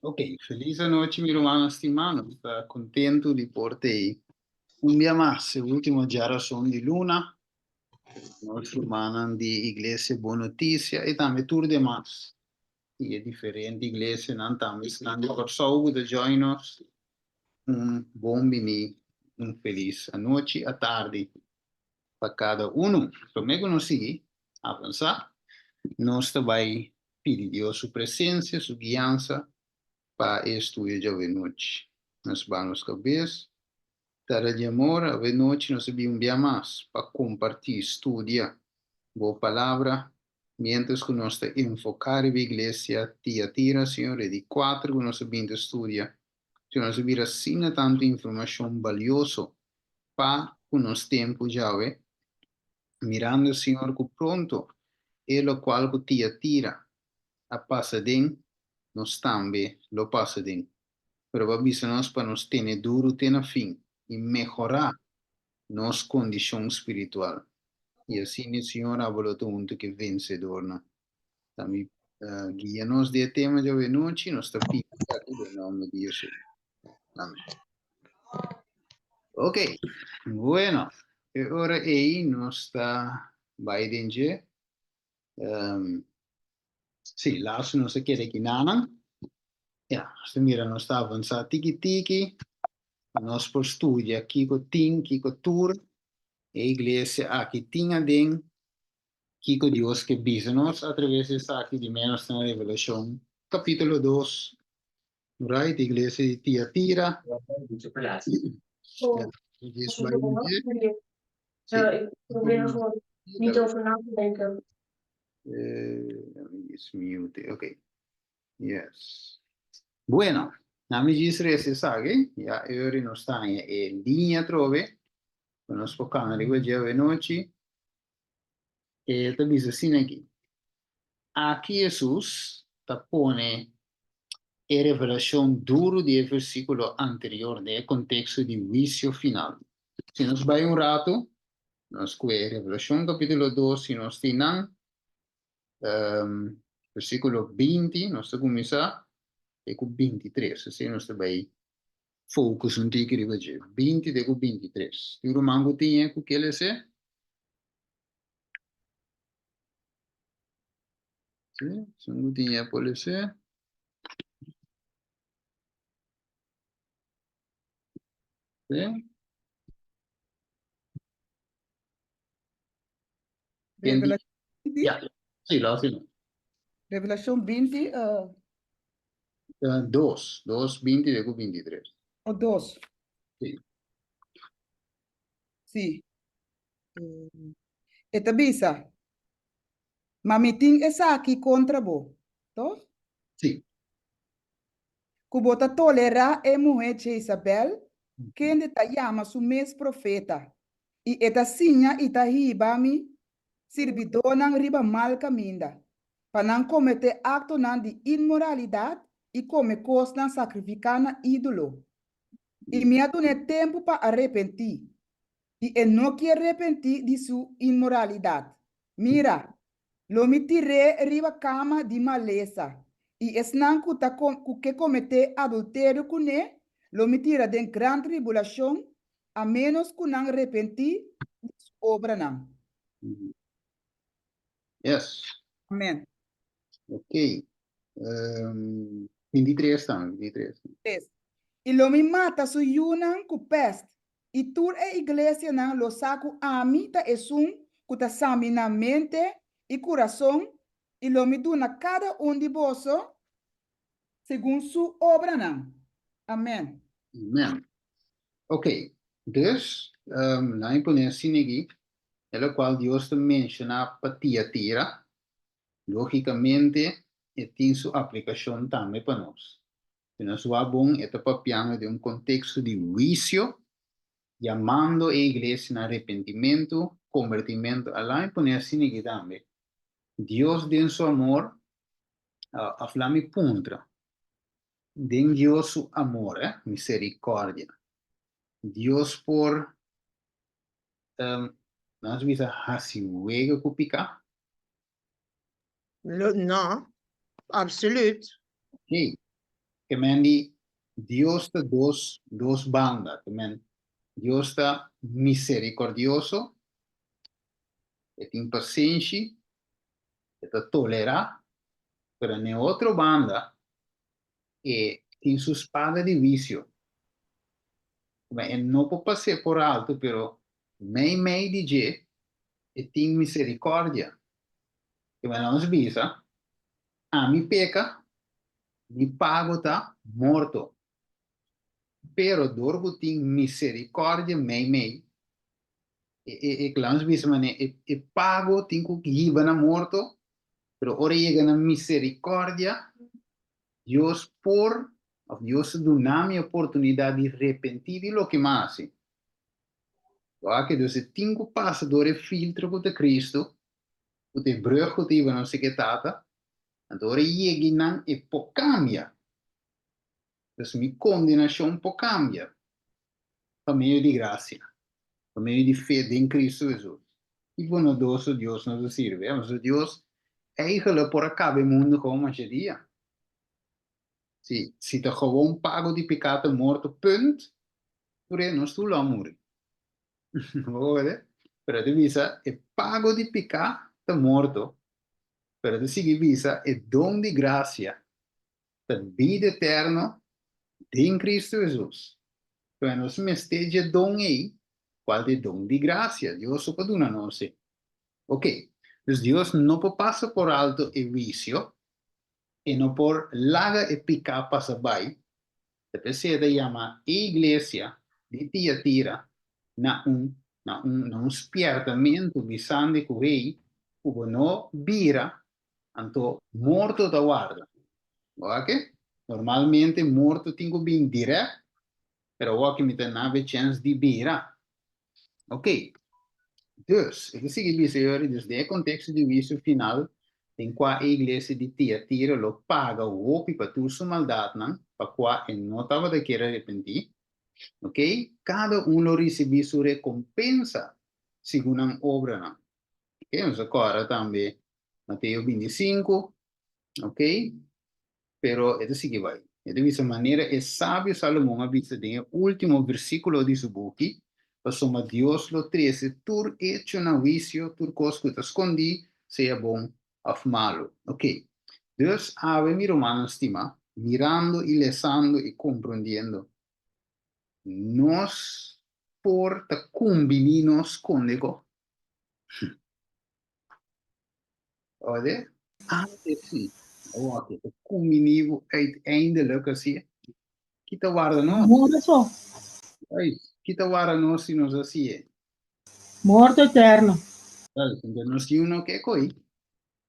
Ok, felis anochi mi rumannan stimá, nos ta kontentu di por t'ei un bia mas, e último djarason di luna, nos rumannan di Iglesia Bon Notisia i tambe tur demas di e diferente iglesianan, tambe esnan di Kòrsou ku ta join nos, un bon biní, un felis anochi, atardi pa kada unu. Promé ku nos sigui avansá, nos ta bai pidi Dios su presencia, su guiansa pa e estudio djawe-nochi. Nos baha nos cabes, Tata di amor, awe-nochi nos a bin un bia mas pa comparti, studia Bo Palabra, mientras cu nos ta enfoca riba Iglesia Tiatira, Señor, e di cuater cu nos a bin ta studia, Señor, nos a bira asina tanto informacion balioso pa cu nos tempo djawe, Mirando, Señor, cu pronto e locual cu Tiatira a pasa den, nos tambe lo pasa den. Pero bo a bisa nos pa nos tene duru te na fin i mehorá nos condicion spiritual. I asina, Señor, abo lo ta hunto cu e vencedornan. Tambe guia nos den e tema djawe nochi, nos ta pidi esaki den nomber di Jesus. Amen. Ok, bueno, e ora ei nos ta bai den dje. Um, sí, laatste nos a keda aki nanan. Ja, nos ta mira nos ta avansa tiki tiki. Nos por studia kiko tin, kiko tur e iglesia aki tin aden. Kiko Dios ke bisa nos a traves di esaki, di menos na Revelashon kapitulo dos. Right, iglesia di Tiatira. Ok. Yes. Bueno, na mi djis resa esaki, ya e ora nos ta haña e liña atrobe, ku nos por kana riba dje awenochi. E ta bisa asina aki, Aki Hesus ta pone e revelashon duru di e versíkulo anterior den e konteksto di huisio final. Si nos bai un ratu, nos kue Revelashon kapítulo dos, si nos tin nan, versíkulo 20, nos ta kuminsá te ku 23, asina nos ta bai focus un tiki riba dje. 20 te ku 23. Tin ruman ku tin e ku ke lese? Sí, esun ku tin e por lese. Sí. Ken di? Revelación 20, Ya, sí, lo hace no. Revelación 20 Dos, dos, 20 te ku 23. o 2. Sí. Sí. E ta bisa, Ma mi tin esaki kontra bo, toch? Sí. Ku bo ta tolerá e muhé Jezabel, kende ta yama su mes profeta, i e ta siña i ta hiba mi sirbidónan riba mal kaminda, pa nan kometé aktonan di inmoralidat i kome kosnan sakrifiká na ídolo. I mi a dun'é tempu pa arepentí, i e no kier repentí di su inmoralidat. Mira, lo mi tir'é riba kama di malesa, i esnan ku ta ku ke kometé adulterio kuné lo mi tira den gran tribulashon, a ménos ku nan repentí di su obranan. Yes. Amèn. Ok. 23 tambe, 23. Tres. I lo mi mata su yunan ku pèst, i tur e iglesianan lo sa ku ami ta esun ku ta saminá mente i kurason, i lo mi duna kada un di boso segun su obranan. Amèn. Amèn. Ok, dus, nan a pone asina aki, e lokual Dios ta menshoná pa Tiatira, lógikamente e tin su aplikashon tambe pa nos. Si nos wak bon, e ta papiando den un konteksto di huisio, yamando e iglesia na arepentimentu, kombertimentu. Alá mi pone asina aki tambe, Dios den su amor, òf laat mi puntra, den Dios su amor, eh, miserikòrdia, Dios por, nos bisa, hasi wega ku piká? No, absoluut. Ok. Ke men di Dios ta dos dos banda. Ke men Dios ta misericordioso, e tin pasenshi, e ta tolerá, pero n'e otro banda e tin su spada di huisio. Kuma e no por pas'é por alto, pero meimei di dje e tin misericordia. Ke men nos bisa, Ami peka, mi pago ta morto. Pero dor ku tin misericordia meimei, e e e lanos bisa manera e e pago tin ku hiba na morto, pero ora e yega na misericordia, Dios por of Dios ta duna mi oportunidad di repentí di loke mi a hasi. Wak, dus e tin ku pasa dor e filtro ku ta Cristo, ku ta e brug ku ta hiba nos seke Tata, anto ora e yega einan e por kambia. Dus mi kondenashon por kambia pa medio di grasia, pa medio di fe den Cristo Hesus. Ki bondadoso Dios nos ta sirbi, eh? Pasobra Dios eigenlijk por a kaba e mundu gewoon masha dia. Si, si ta gewoon pago di piká ta morto, punt, tur e nos tur lo a muri. Bo wede? Pero e ta bisa e pago di piká ta morto, pero e ta sigui bisa e don di grasia ta bida eterno den Cristo Hesus. Pero nos mester dje don ei, cual ta e don di gracia. Dios so por duna nos e. Ok, dus Dios no por pasa por alto e huicio, e no por laga e piká pasa bai, ta p'esei e ta yama e iglesia di Tiatira na un na un na un spièrtamentu bisandi ku hey, ku bo no bira, anto morto ta warda. Bo wak? Normalmente morto tin ku bin dirèkt, pero awor aki mi ta nabe chèns di bira. Ok. Dus, e ta sigui bisa yori, dus den e konteksto di huisio final, den kua e iglesia di Tiatira lo paga hopi pa tur su maldatnan, pa kua e no tabata kier arepentí, ok, kada un lo risibí su rekompensa segun nan obranan. Ok, nos a kòrda tambe Mateo 25, ok. Pero e ta sigui bai. E ta bisa manera e sabio Salomon a bisa den e último versíkulo di su buki, Pasobra Dios lo trese tur echo na huisio, tur kos ku ta skondí, sea bon òf malu. Oke. Dus, awe mi rumannan stimá, mirando i lesando i komprondiendo, nos por ta kumbiní nos skonde ko? Ode? Antes sí. Awor ta kumbiní bo uiteindelijk así. Ki ta warda nos? Morto so. Ay, ki ta warda nos si nos hasié? Morto eterno. Ay, entonces nos tin uno ke koi.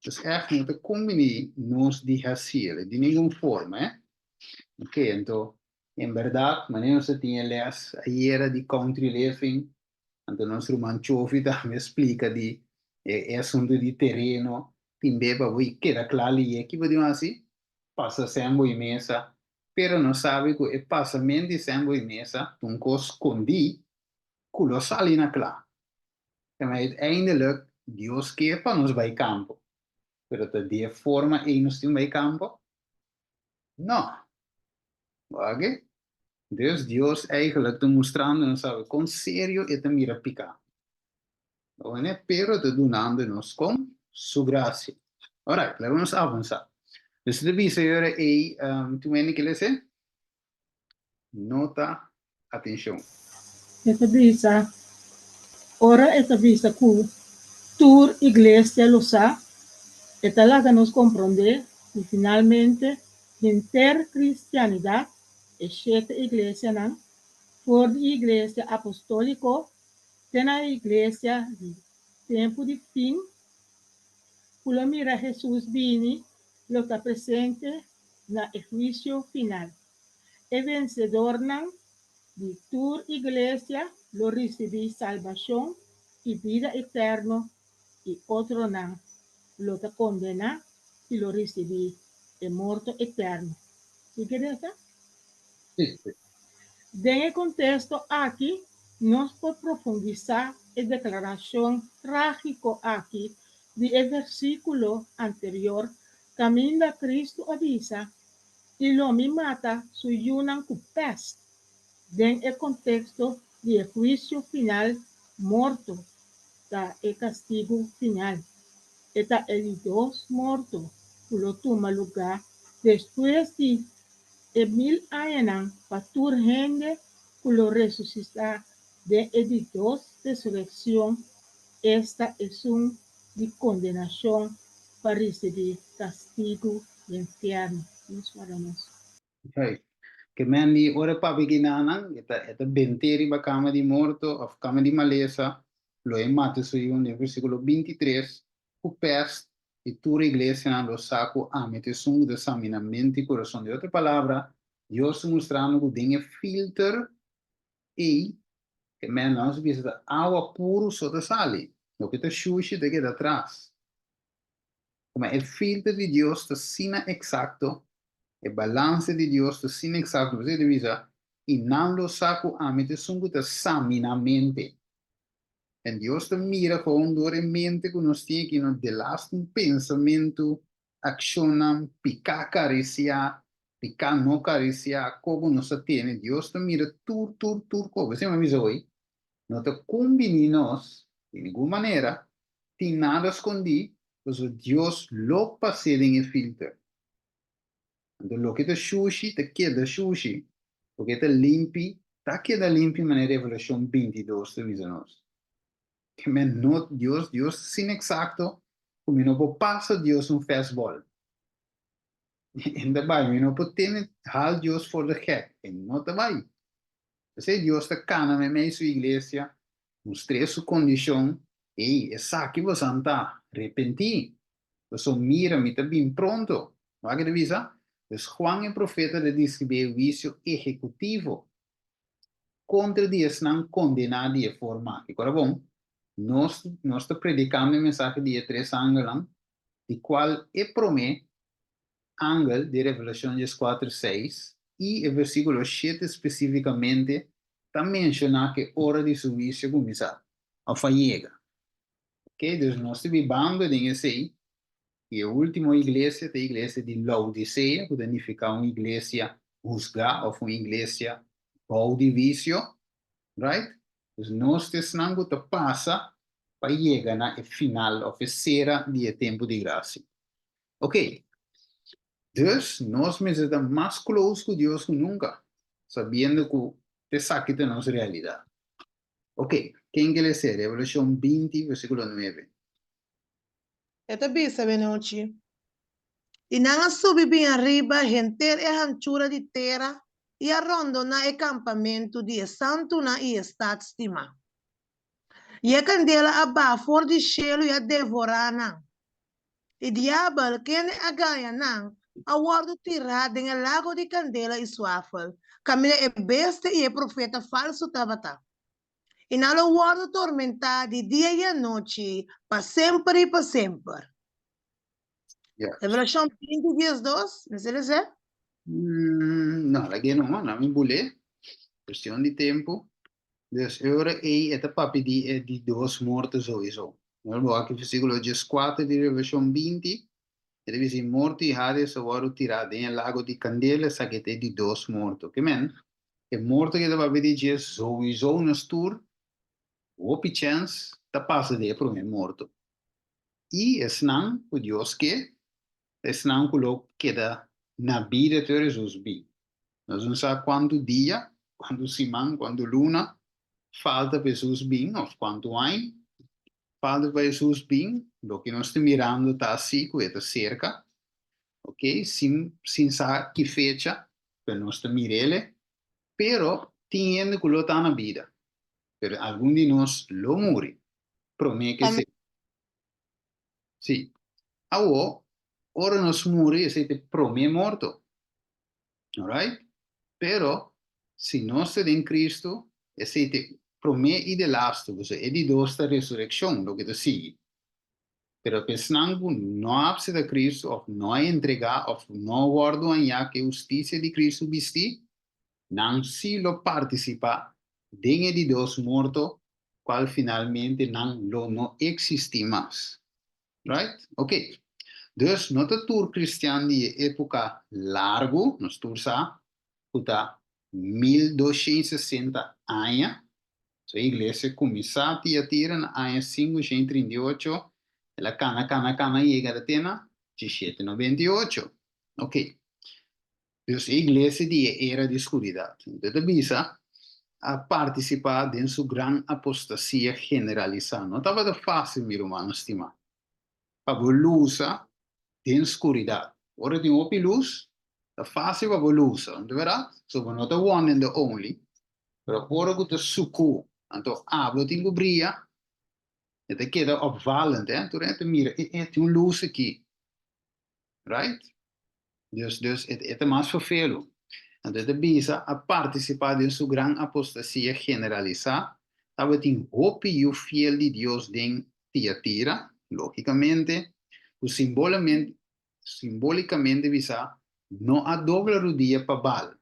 Dus echt no ta kumbiní nos di hasié di ningun forma, eh? Ok, anto, en berdad, manera nos a tin e les ayera di country living, Anto nos ruman Chofi tambe splika di e asuntu di tereno, tin be pa bo i keda kla liye ki bo tin hasi, pasa sèn bo i mesa, pero nos sabi ku e pasament di sèn bo i mesa ta un kos skondí ku lo sali na kla. Kema uiteindelijk Dios ke pa nos bai kampo, pero ta di e forma ei nos tin bai kampo? No. Wak? Dus Dios eigenlijk ta mustrando nos awe kon serio e ta mira piká. Awene, pero ta dunando nos kon su grasia. Alright, laga nos avansá. Dus ta bisa e ora ei, um, tur hende ke lese? Nota atenshon. E ta bisa, ora e ta bisa ku tur iglesia lo sa, e ta laga nos komprondé ku finalmente henter kristianidat e shete iglesianan, for di Iglesia Apostóliko te na e iglesia di tempu di fin, ku lo mira Hesus bini lo ta presente na e huisio final. E vensedornan di tur iglesia lo risibí salbashon i bida eterno i otronan lo ta kondená i lo risibí e morto eterno. Sigui resa? Den e kontesto aki, nos por profundisá e deklarashon trágiko aki di e versíkulo anterior kaminda Kristu a bisa. I lo mi mata su yunan ku pèst. Den e konteksto di e huisio final, morto ta e kastigu final. E ta e di dos morto ku lo tuma lugá despues di e mil añanan pa tur hende ku lo resusitá den e di dos resurekshon, esta esun di kondenashon pa risibí kastigu den fièrnu. Dios warda nos. Right. Ke men di ora e papia kinanan, e ta e ta bent'é riba kama di morto òf kama di malesa, lo e mata su yu den versíkulo 23, ku pèst, i tur iglesianan lo sa ku ami ta esun ku ta samina mente i kurason. Den otro palabra, Dios ta mustrando ku den e filter ei, ke men nos bisa ta awa puru so ta sali, loke ta shushi ta keda atras. Kuma e filter di Dios ta asina eksakto, e balanse di Dios ta asina eksakto, por eso e ta bisa, I nan lo sa ku ami ta esun ku ta samina mente. En Dios ta mira gewoon dor e mente ku nos tin aki, no delaste un pensamentu, akshonnan, piká karisiá, piká no karisiá, ko ku nos ta tene, Dios ta mira tur, tur, tur ko. Por eso mi a bisa hoy, no ta kumbiní nos di ningun manera tin nada skondí, pasobra Dios lo pas'é den e filter. Anto loke ta shushi ta keda shushi, loke ta limpi ta keda limpi manera Revelashon 22 ta bisa nos. Ke men no Dios, Dios ta asina eksakto ku mi no por pasa Dios un fastball. E ta bai, mi no por tene haal Dios for de gek, e no ta bai. P'esei Dios ta kana meimei su iglesia, mustr'é su kondishon, Ei, esaki bosan ta, repentí, pasobra mira, mi ta bin pronto. Wak e ta bisa? Pues Juan e profeta ta deskribí e huisio ehekutivo kontra di esnan kondená di e forma aki. Kora bon, nos nos ta predikando e mensahe di e tres angelnan, di kual e promé angel di Revelashon dieskuater seis i e versíkulo shete spesífikamente ta menshoná ku e ora di su huisio a kuminsá òf a yega. Oke, dus nos ta bibando den esei, i e último iglesia ta e iglesia di Laodisea, ku ta nifiká un iglesia husgá òf un iglesia bou di huisio, right? Dus nos ta esnan ku ta pasa pa yega na e final òf e sera di e tempu di grasia. Ok, dus nos mester ta mas close cu Dios cu nunca, sabiendo cu esaki ta nos realidad. Ok, ken ke lese Revelacion 20 versiculo 9? E ta bisa, Benochi. I nan a subi bin ariba henter e hanchura di tera i a rondoná e kampamentu di e santunan i e stat stimá. I e kandela a baha for di shelu i a devorá nan. E diabel, kende a gaña nan, a wòrdu tirá den e lago di kandela i suafel, kaminda e bestia i e profeta falsu tabata. I nan lo wòrdu tormentá di dia i anochi pa semper i pa semper. Revelashon 20, 12, mester lesa? No, lag'é no, nan mi bul'é. Kuestion di tempu. Dus e ora ei e ta papia di e di dos morto souiso. Nos bo aki versíkulo 14 di Revelashon 20, e ta bisa, I morto i Hades a wòrdu tirá den e lago di kandela, esaki ta e di dos morto. Ke men, e morto ku e ta papia di dje souiso nos tur, hopi chèns ta pasa den e promé morto. I esnan ku Dios ke, ta esnan ku lo keda na bida te ora Hesus bin. Nos no sa kuantu dia, kuantu siman, kuantu luna falta pa Hesus bin òf kuantu aña falta pa Hesus bin. Loke nos ta mirando ta si ku e ta serka, ok, sin sin sa ki fecha, pero nos ta mir'el. Pero tin hende ku lo ta na bida, pero algun di nos lo muri promé ku esei. Sí. Awor, ora nos muri, esei ta e promé morto. Alright? Pero, si nos ta den Cristo, esei ta e promé i de lastu, pasobra e di dos ta resurekshon, loke ta sigui. Pero pa esnan ku no a apseptá Cristo, òf no a entregá, òf no a wòrdu hañá ku e hustisia di Cristo bistí, nan sí lo partisipá den e di dos morto, kual finalmente nan lo no eksistí mas. Right? Ok. Dus no ta tur kristian di e époka largu, nos tur sa ku ta 1260 aña, so e iglesia kuminsá Tiatira na aña 538, el a kana kana kana yega te na 1798. Ok. Dus e iglesia di e era di skuridat, e ta bisa, a partisipá den su gran apostasia generalisá. No tabata fásil, mi rumannan stimá, pa bo lusa den skuridat. Ora tin hopi lus, ta fásil pa bo lusa, no ta bèrdat? So bo no ta one and the only, pero ora ku ta sukú, anto abo tin ku bria, e ta keda opvallend, eh? Tur hende ta mira, e, e, tin un lus aki. Right? Dus, dus e, e ta mas vervelu. Anto e ta bisa a partisipá den su gran apostasia generalisá, tabatin hopi yu fiel di Dios den Tiatira, lógikamente, ku simbolamente, simbolikamente bisá, no a dobla rudia pa Baal,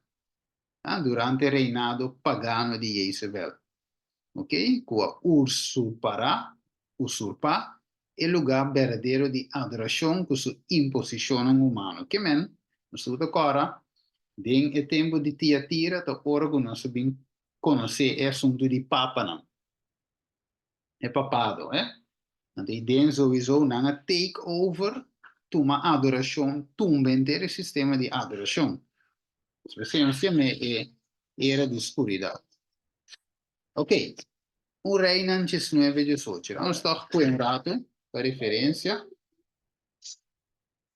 ah, durante reinado pagano di Jezebel, ok, ku a ursupará, usurpá, e lugá berdadero di adorashon ku su imposishonnan humano. Ke men, nos tur ta kòrda, den e tempu di Tiatira ta ora ku nos a bin konosé e asuntu di papanan, e papado, eh. Anto i den souiso nan a take over, tuma adorashon, tumba henter e sistema di adorashon. P'esei nos yam'é e era di skuridat. Ok, un Reinan 19, 18. Nos tòg pue un ratu pa referensia.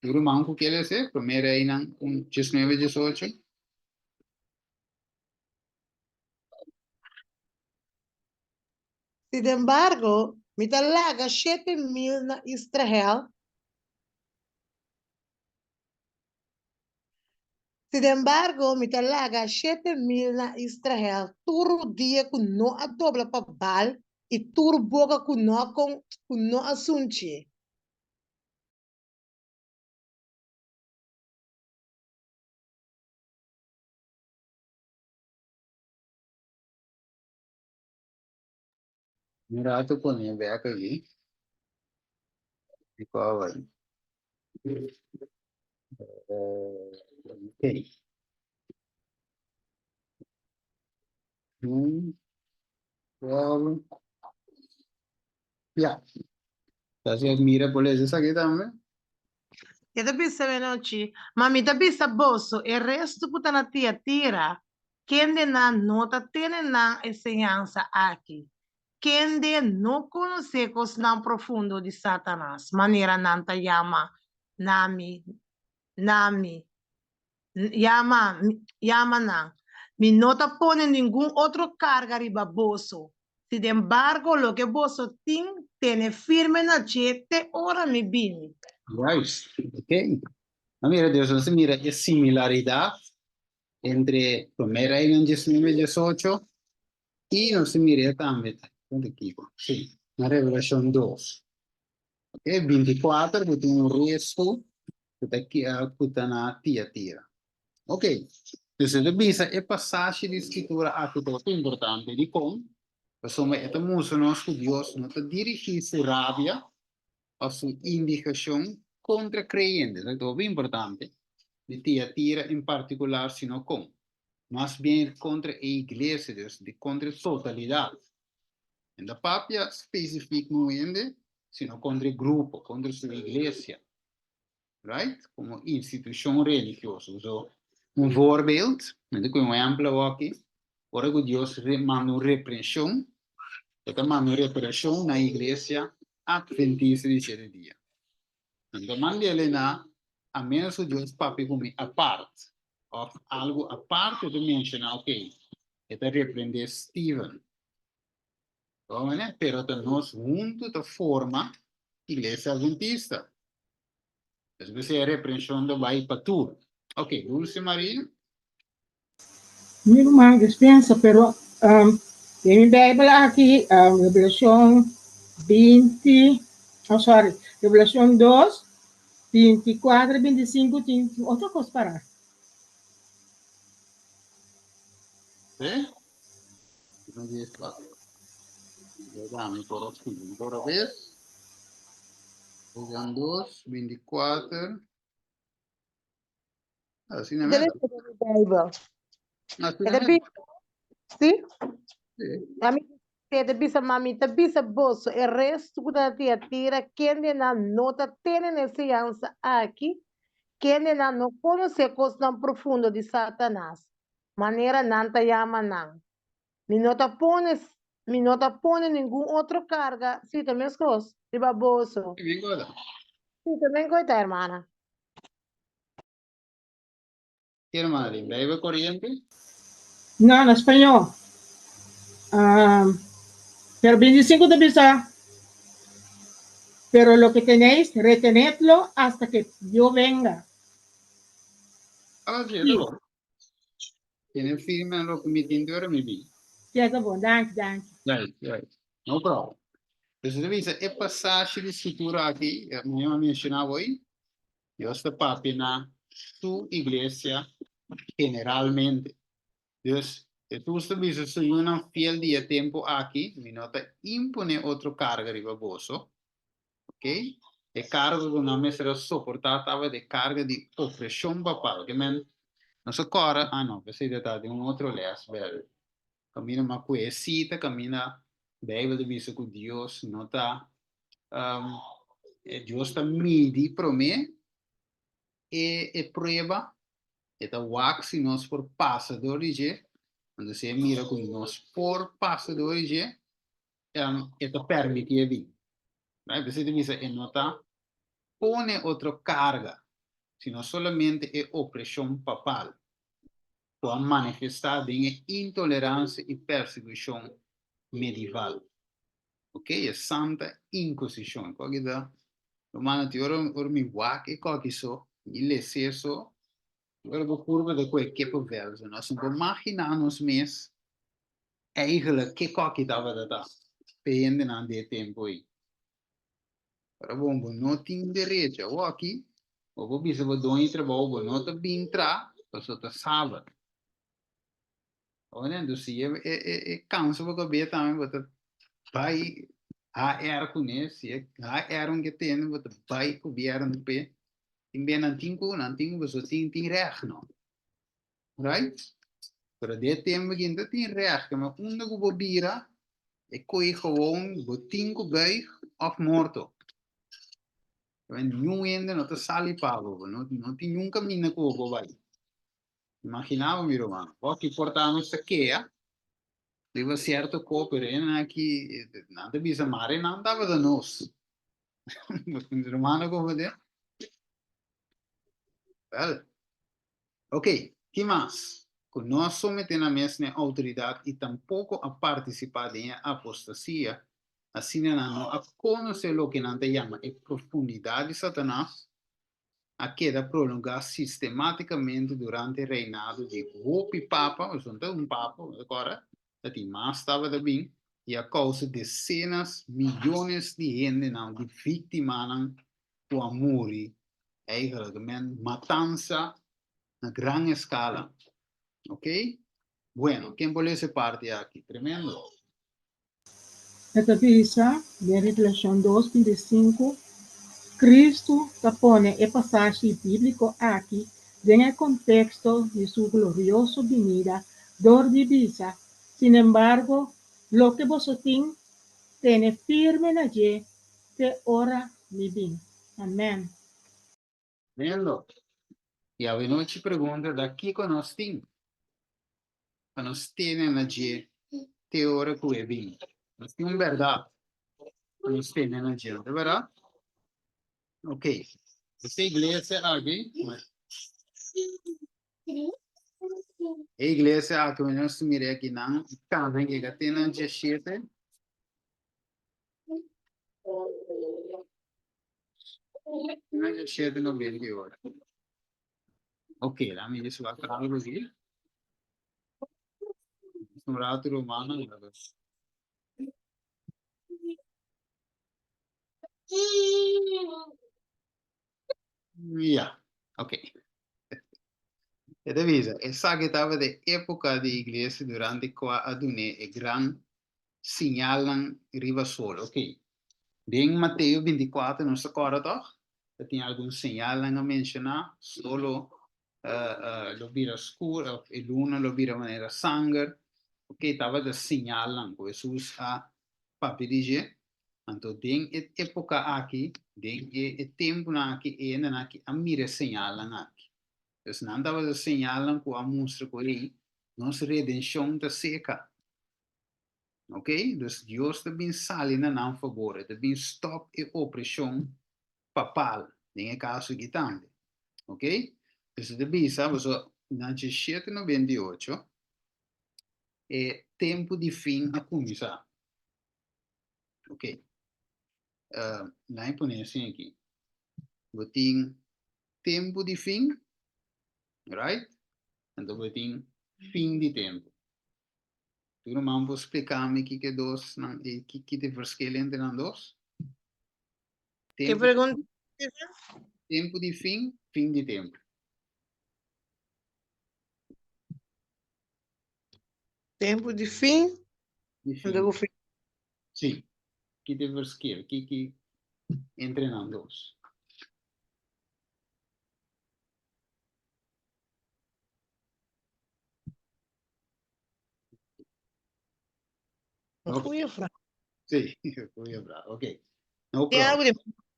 Un ruman ku ke lese, Promé Reinan 19, 18. Sinembargo, mi ta laga 7000 na Israel. Sinembargo, mi ta laga 7000 na Israel tur rudia ku no a dobla pa Baal i tur boka ku no a kon ku no a sunchi. Un rato pone bek aki. Di kua bai. Ok. Un, 12. Ya. Ta si mira por lesa esaki tambe. E ta bisa menochi, Ma mi ta bisa boso, e restu ku ta na Tiatira, kendenan no ta tene nan e señansa aki, kende no konosé kosnan profundo di Satanas, manera nan ta yama na mi, na mi, yama, yama nan, mi no ta pone ningun otro karga riba boso, sinembargo loke boso tin, tene firme na dje te ora mi bini. Juist, ok. A mira, Dios nos a mira e similaridat entre Promé Reinan 19 18 i nos a mir'é tambe, donde kiko? Sí, na Revelashon 2. Ok, 24 ku tin un restu ku ta ku ta na Tiatira. Ok, dus e ta bisa e pasashi di Skritura aki ta hopi importante. Dikon? Pasobra e ta mustra nos ku Dios no ta dirigí su rabia òf su indigashon kontra kreyente. Esaki ta hopi importante di Tiatira en partikular, sino kon? Mas bien kontra e iglesia, dus di kontra e totalidat. E no ta papia spesifik un hende, sino kontra e grupo, kontra su iglesia. Right? Komo institushon religioso. So, un voorbeeld, mi ta kohe un ehèmpel awoki, ora ku Dios manda un reprenshon, e ta manda un reprenshon na iglesia Adventista di shete dia. Nan ta mand'el na, a menos ku Dios papia ku mi apart, òf algu apart e ta menshoná, ok, e ta reprendé Steven. Pero ta nos huntu ta forma Iglesia Adventista. Despues e reprenshon ta bai pa tur. Ok, Dulce Maria. Mi ruman dispensa, pero um, den mi Bijbel aki, um, Revelacion 20, oh sorry, Revelacion 2, 24, 25 tin otro kos pará. Eh? Dame por aquí, por vez. Juan 2, 24. Asina Dele meta. de Bijbel. Asina E ta meta. bisa, sí? Sí. Ami e ta bisa, ma mi ta bisa boso, e restu ku ta na Tiatira, kendenan no ta tene na e siñansa aki, kendenan no konosé kosnan profundo di Satanas, manera nan ta yama nan. Mi no ta pone, mi no ta pone ningun otro karga, sí, ta meskos, riba boso. Sí, bien goda. Sí, ta bien goda, hermana. Hermana, den Bijbel Corriente? No, na spañó. Um, pero 25 ta bisa, Pero lo que tenéis, retenedlo hasta que yo venga. Ah, sí, ta bon. Tene firme na loke mi tin te ora mi bin. Ja, ta bon. Danki, danki. Right, right. No problem. Dus ta bisa e pasashi di Skritura aki, mi a menshoná hoy, Dios ta papia na su iglesia generalmente. Dus, Hesus ta bisa su yunan fiel di e tempu aki, Mi no ta imponé otro karga riba boso. Ok? E karga ku nan mester a soportá tabata e karga di opreshon papal. Ke men, nos a kòrda, ah no, p'esei ta ta den un otro lès, bèl. Kaminda mas ku e sita, kaminda Beibel ta bisa ku Dios no ta, Dios ta midi promé e e prueba, e ta wak si nos por pasa dor di dje, anto si e mira ku nos por pasa dor di dje, e ta permití e bin. Right? P'esei ta bisa e no ta pone otro karga, sino solamente e opreshon papal ku a manifestá den e intoleransia i persekushon medival. Ok, e Santa Inquisicion. Koki ta, rumannan, tin ora ora mi wak e koki so, mi les'é so, ora bo kurpa ta kohe kippenvel. So nos no por maginá nos mes eigenlijk ke koki tabata ta p'e hendenan di e tempu ei. Ora bon, bo no tin derecho. Awoki, bo por bisa bo doño di trabou, bo no ta bin tra, pasobra ta sabat. Oye, entonces si e, e, e, e cansa bo cabeza tambe, bo ta bai HR kuné, si e HR un ke tene, bo ta bai gobierno pe. Tin be nan tin ku, nan tin ku, pasobra tin, tin recht no. Right? Pero de tempo aki no ta tin recht, ma unda ku bo bira, e koe gewoon, bo tin ku buig of morto. Niun hende no ta sali pa bo, bo no, no tin niun kaminda ku bo por bai. Imagina bo mi ruman, bo ki por ta nos ta kea riba cierto ko, pero e nan aki, nan ta bisa mare nan tabata nos. Mi ruman a comprende? Wel, ok, ki mas? Ku no a somete nan mes na e outoridat i tampoko a partisipá den e apostasia, asina nan no a konosé loke nan ta yama e profundidat di Satanas, a keda prolongá sistemátikamente durante reinado di hopi papa, pasobra no ta un papa, bo ta kòrda, ta tin mas tabata bin, i a kousa desenas miyones di hendenan, di víktimanan ku a muri, eigenlijk men matansa na gran eskala. Ok? Bueno, ken por lesa e parti aki? Tremendo. E ta bisa den Revelashon dos 25, Kristu ta pone e pasashi bíbliko aki den e konteksto di su glorioso binida dor di bisa, Sinembargo, loke boso tin, tene firme na dje te ora mi bin. Amèn. Tremendo. I awenochi pregunta ta kiko nos tin pa nos tene na dje te ora ku e bin. Nos tin un bèrdat pa nos tene na dje, no ta bèrdat? Ok, esta iglesia aki, e iglesia aki nos ta mira aki nan kana yega te na dje shete. Siete noventa i ocho. Ok, laat me eens wat algo aquí. Un rato romano. Ja, ok. E ta bisa, esaki tabata e époka di iglesia durante kua a dun'é e gran siñalnan riba solo. Ok. Den Mateo 24 nos ta kòrda tòg? Ta tin algun señalnan a menshoná, solo lo bira skur òf e luna lo bira manera sanger. Oke, tabata señalnan ku Hesus a papia di dje. Anto den e époka aki, den e tempunan aki, e hendenan aki a mira e señalnan aki. Pues nan tabata señalnan ku a mustra ku, ei, nos redenshon ta seka. Ok, dus Dios ta bin sali na nan fabor, e ta bin stop e opreshon papal, den e kaso aki tambe. Ok, dus e ta bisa, pasobra na djeshete nobenta i ocho, e tempu di fin a kuminsá. Ok, nan e pone asin aki, bo tin tempu di fin, right? Anto bo tin fin di tempu. Tu ruman por spliká mi kiko e dos nan e ki ki ta e verschil entre nan dos? Ke Tempu pregunta, Steven? tempu di fin, fin di tempu. Tempu di fin, Di anto fin. ku fin. Sí. Ki ta e verschil? Ki ki entre nan dos? Een goeie vraag. Sí, goeie vraag. Oké. No Tin problem. algo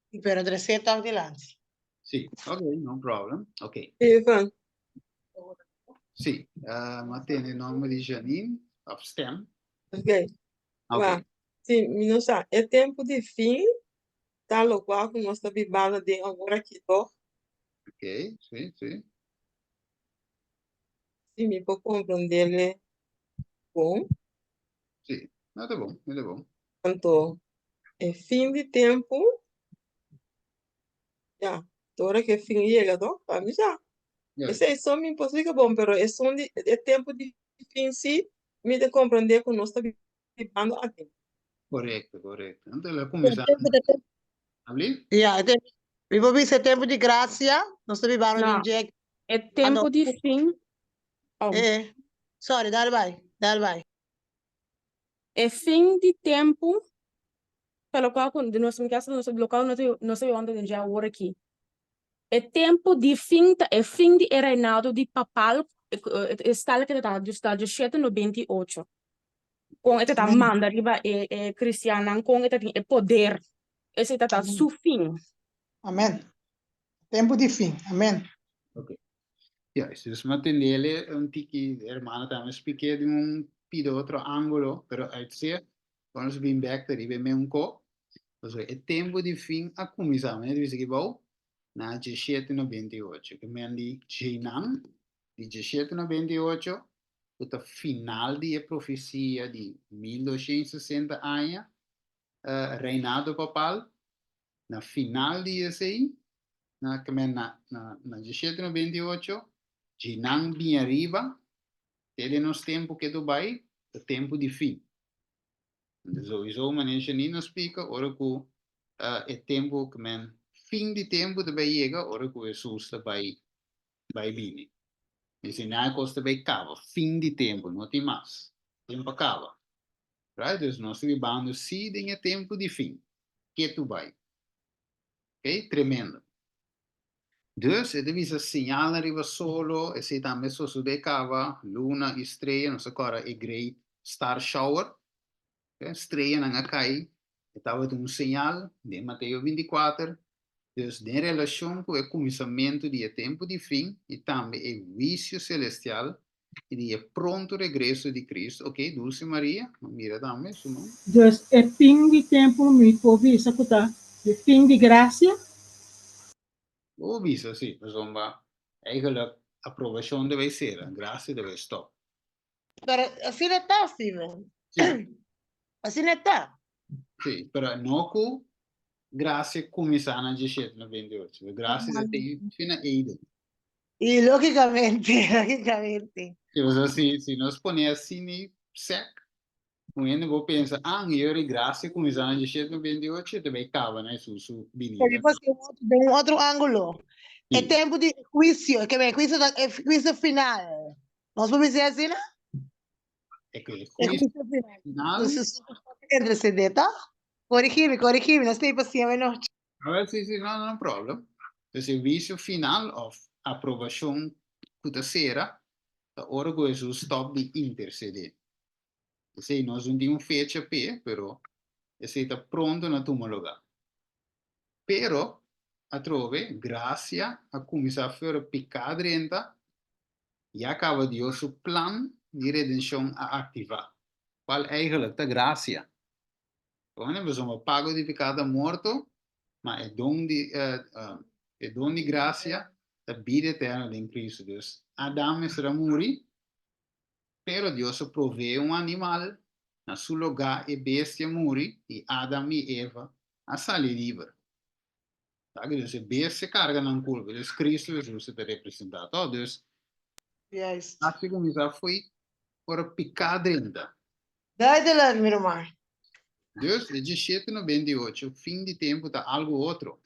di pero trece toch dilanti. Sí, oké, no problem. Oké. Eva, Sí, uh, ma tende nomber di Janine, of stem. ok. Oké. Wa, si, mi no sa, e tempu di fin ta lokual ku nos ta bibando den awor aki, toch? Oké, sí, sí. Si mi por comprendele bon. Sí, no ta bon, no ta bon. Anto, e fin di tempu, ya, te ora ku e fin yega to, pa mi sa. Ja. Esei so mi por splika bon, pero esun di e tempu di fin si, mi ta comprende ku nos ta bibando aden. Korekto, korekto. Anto el a kuminsá Abli? Ja, e tempu, mi por bisa e tempu di gracia, nos ta bibando No. den dje. E tempu di fin. Oh. Eh, sorry, dale bai, dale bai. E fin di tempu, pa lokual ku nos mi kasa nos lokual nos nos ta bibando den dje awor aki. E tempu di fin ta e fin di e reinado di papal, e stal ke ta ta djeshete nobenta i ocho. Kon e ta ta manda riba e e kristiannan, kon e ta tin e poder. Esei ta ta su fin. Amen. Tempu di fin. Amen. Ok. Juist, dus mi a tendele un tiki, hermano tambe splik'é di un pida otro ángulo, pero uitzicht, ora nos bin bèk ta riba e meun ko, pasobra e tempu di fin a kuminsá, manera di bisa aki bou, na djeshete nobenta i ocho, ke men di djeinan, di djeshete nobenta i ocho, ku ta final di e profesia di 1260 aña, reinado papal, na final di esei, na ke na na na djeshete nobenta i ocho, djinan bin ariba, te den nos tempu ke tu bai, ta tempu di fin. Entonces souiso manera Janine a splika, ora ku e tempu ke men fin di tempu ta bai yega ora ku Hesus ta bai bai bini. Esei nan e kos ta bai kaba, fin di tempu, no tin mas. Tempu a kaba. Right? Dus nos ta bibando si den e tempu di fin. Ketu bai. Ok? Tremendo. Dus e ta bisa señalnan riba solo, esei tambe sosodé kaba, luna i strea, nos ta kòrda e Great Star Shower. Streanan a kai, e tabata un señal den Mateo 24. Dus den relashon ku e kuminsamentu di e tempu di fin i tambe e huisio selestial i di e pronto regreso di Cristo, ok, Dulce Maria, no mira tambe su man. Dus e fin di tempu mi por bisa ku ta e fin di grasia? Bo por bisa si, pasobra eigenlijk aprobashon debe sera, grasia debe stop. Pero asina e ta, Steven. Sí. Asina e ta. Sí, pero no ku grasia kuminsá na djeshete nobenta i ocho. Grasia ta tin fin na Eden. I lógikamente, lógikamente. Sí, pasobra si, si nos pone asina sèk, un hende por pensa, ah, mi yori grasia kuminsá na djeshete nobenta i ocho, e ta bai kaba na Hesus su binida. Pero por si den un otro ángulo. E Sí. tempu di huisio, ke men huisio ta e huisio final. Nos por bisa asina? E ke E huisio huisio final. final. Entonces, interceder, ta? Corrigi mi, corrigi mi, nos ta pa siña nochi. A ver, sí, sí, no, no problem. Dus e huisio final of aprobashon ku ta sera ta ora ku Hesus stòp di intersedé. Esei nos no tin un fecha p'e, pero esei ta pronto na tuma lugá. Pero, atrobe, grasia a kuminsá fera piká drenta, ya kaba Dios su plan di redenshon a aktivá, kual eigentlik ta grasia. Pasobra pasobra pago di piká ta morto, ma e don di e don di grasia ta bida eterno den Kristu. Dus, Adam mester a muri, Pero Dios a proveé un animal, na su logá e bestia muri i Adam i Eva a sali liber. Ta ku dus e bestia karga nan kulpa, dus Kristu Hesus ta representá tò. Dus, Juist. Hasi kuminsá fo'i ora piká drenta. Duidelijk, mi ruman. Dus, e djeshete 98, fin di tempu ta algu otro.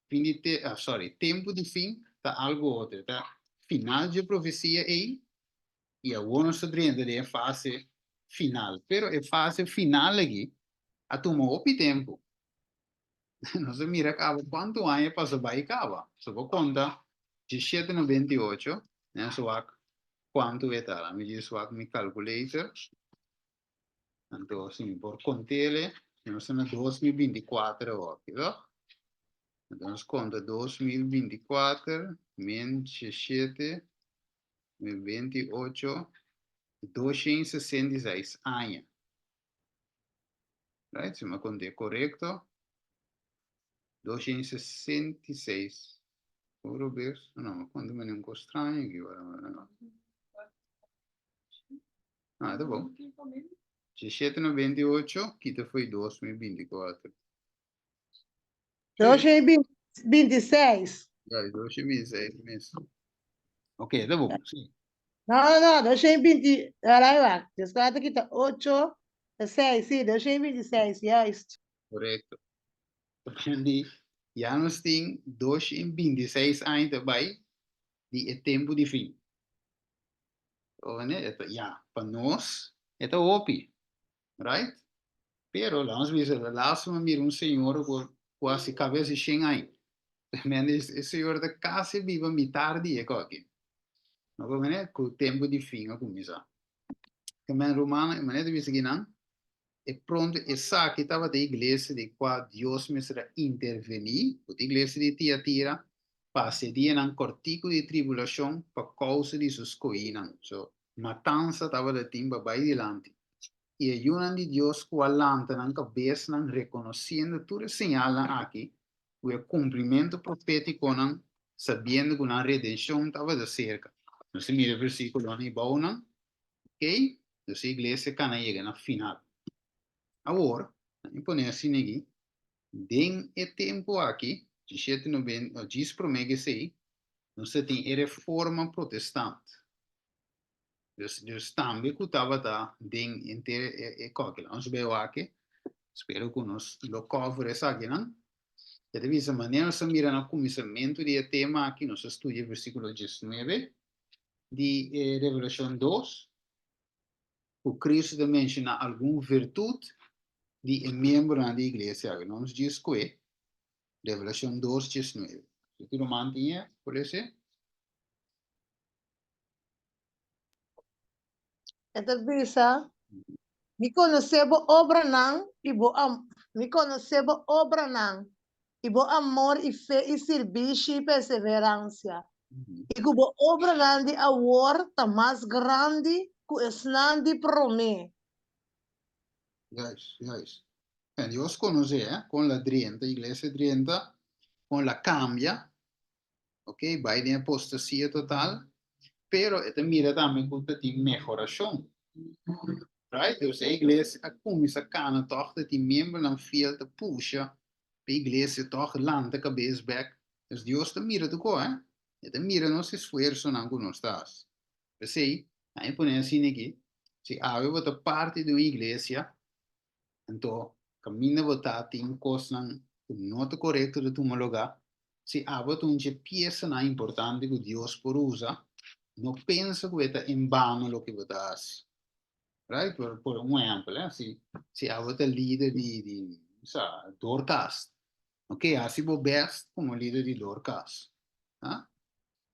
Fin di te, ah, sorry, tempu di fin ta algu otro. Ta final dje profesia ei i awor nos ta drenta den e fase final. Pero e fase final aki a tuma hopi tempu. Nos a mira kaba kuantu aña pasa bai kaba. So bo konta djeshete 98, nos wak kuantu e ta. Mi djis wak mi calculator. Anto si mi por kont'ele, nos ta na 2024 awor, toch? Anto nos konta 2024 min 17 min 28, 266 aña. Right? Si mi a kont'é korekto, 266. Oro bes, no, mi a konta manera un kos straño aki. Ah, ta bon. Djeshete 98, kita foi 2024. 226. Ja, 226 mes. Ok, ta bon. Sí. No, no, no, 220, ahora va. Descuatro kita 8, 6, sí, 226, juist. Correcto. Di, ya nos tin 226 aña ta bai di e tempu di fin. Oye, e ta, ya, pa nos e ta hopi, right? Pero, laat ons bisa, de laatste mi mira un señora ku ku hasi kabes di shen aña. Men, e señora ta kasi biba mitar di e koki. No por mene, ku tempu di fin a kuminsá. Ke men rumannan, e manera ta bisa kinan, E pronto esaki tabata e iglesia di kua Dios mester a intervení, ku ta iglesia di Tiatira, pasa e dianan kòrtiku di tribulashon pa kousa di su skohinan. So, matansa tabata tin pa bai dilanti. I e yunan di Dios ku a lanta nan kabesnan rekonosiendo tur e señalnan aki ku e kumplimentu profétikonan, sabiendo ku nan redenshon tabata serka. Nos ta mira e versíkulonan ei bounan. Ok, dus e iglesia kana yega na final. Awor, mi pone asina aki, den e tempu aki, djishete noven, no, djis promé ku esei, nos ta tin e Reforma Protestant. Dus, dus tambe ku tabata den henter e, e kòkela. Nos bai wak, spero ku nos lo cover esakinan. E ta bisa, manera nos ta mira na kuminsamentu di e tema aki, nos a studia versíkulo 19, di e Revelashon 2, ku Kristu ta menshoná algun virtut di e miembronan di iglesia awe. Nos djis kue Revelashon 2, 19. Si tur ruman tin e, por lese? E ta bisa, Mi konosé bo obranan i bo am mi konosé bo obranan i bo amor i fe i sirbishi i perseveransia, i ku bo obranan di awor ta mas grandi ku esnan di promé. Juist, juist. En Dios konosé, eh, kon la drenta, iglesia drenta, kon la kambia, ok, bai den apostasia total, pero e ta mira tambe ku ta tin mehorashon. Right? Dus e iglesia a kuminsá kana tòg, ta tin miembronan fiel ta pusha pa e iglesia tòg lanta kabes bèk. Dus Dios ta mira tur kos, eh? E ta mira nos esfuersonan ku nos ta hasi. P'esei, a mi pone asina aki, si awe bo ta parti di un iglesia, anto kaminda bo ta tin kosnan ku no ta korekto ta tuma lugá, si abo ta un dje piesanan importante ku Dios por usa, no pensa ku e ta en bano loke bo ta hasi. Right? Por, por un ehèmpel, eh, si, si abo ta lider di, di, Sa, Dorcas. Ok, hasi bo best komo lider di Dorcas. Ha?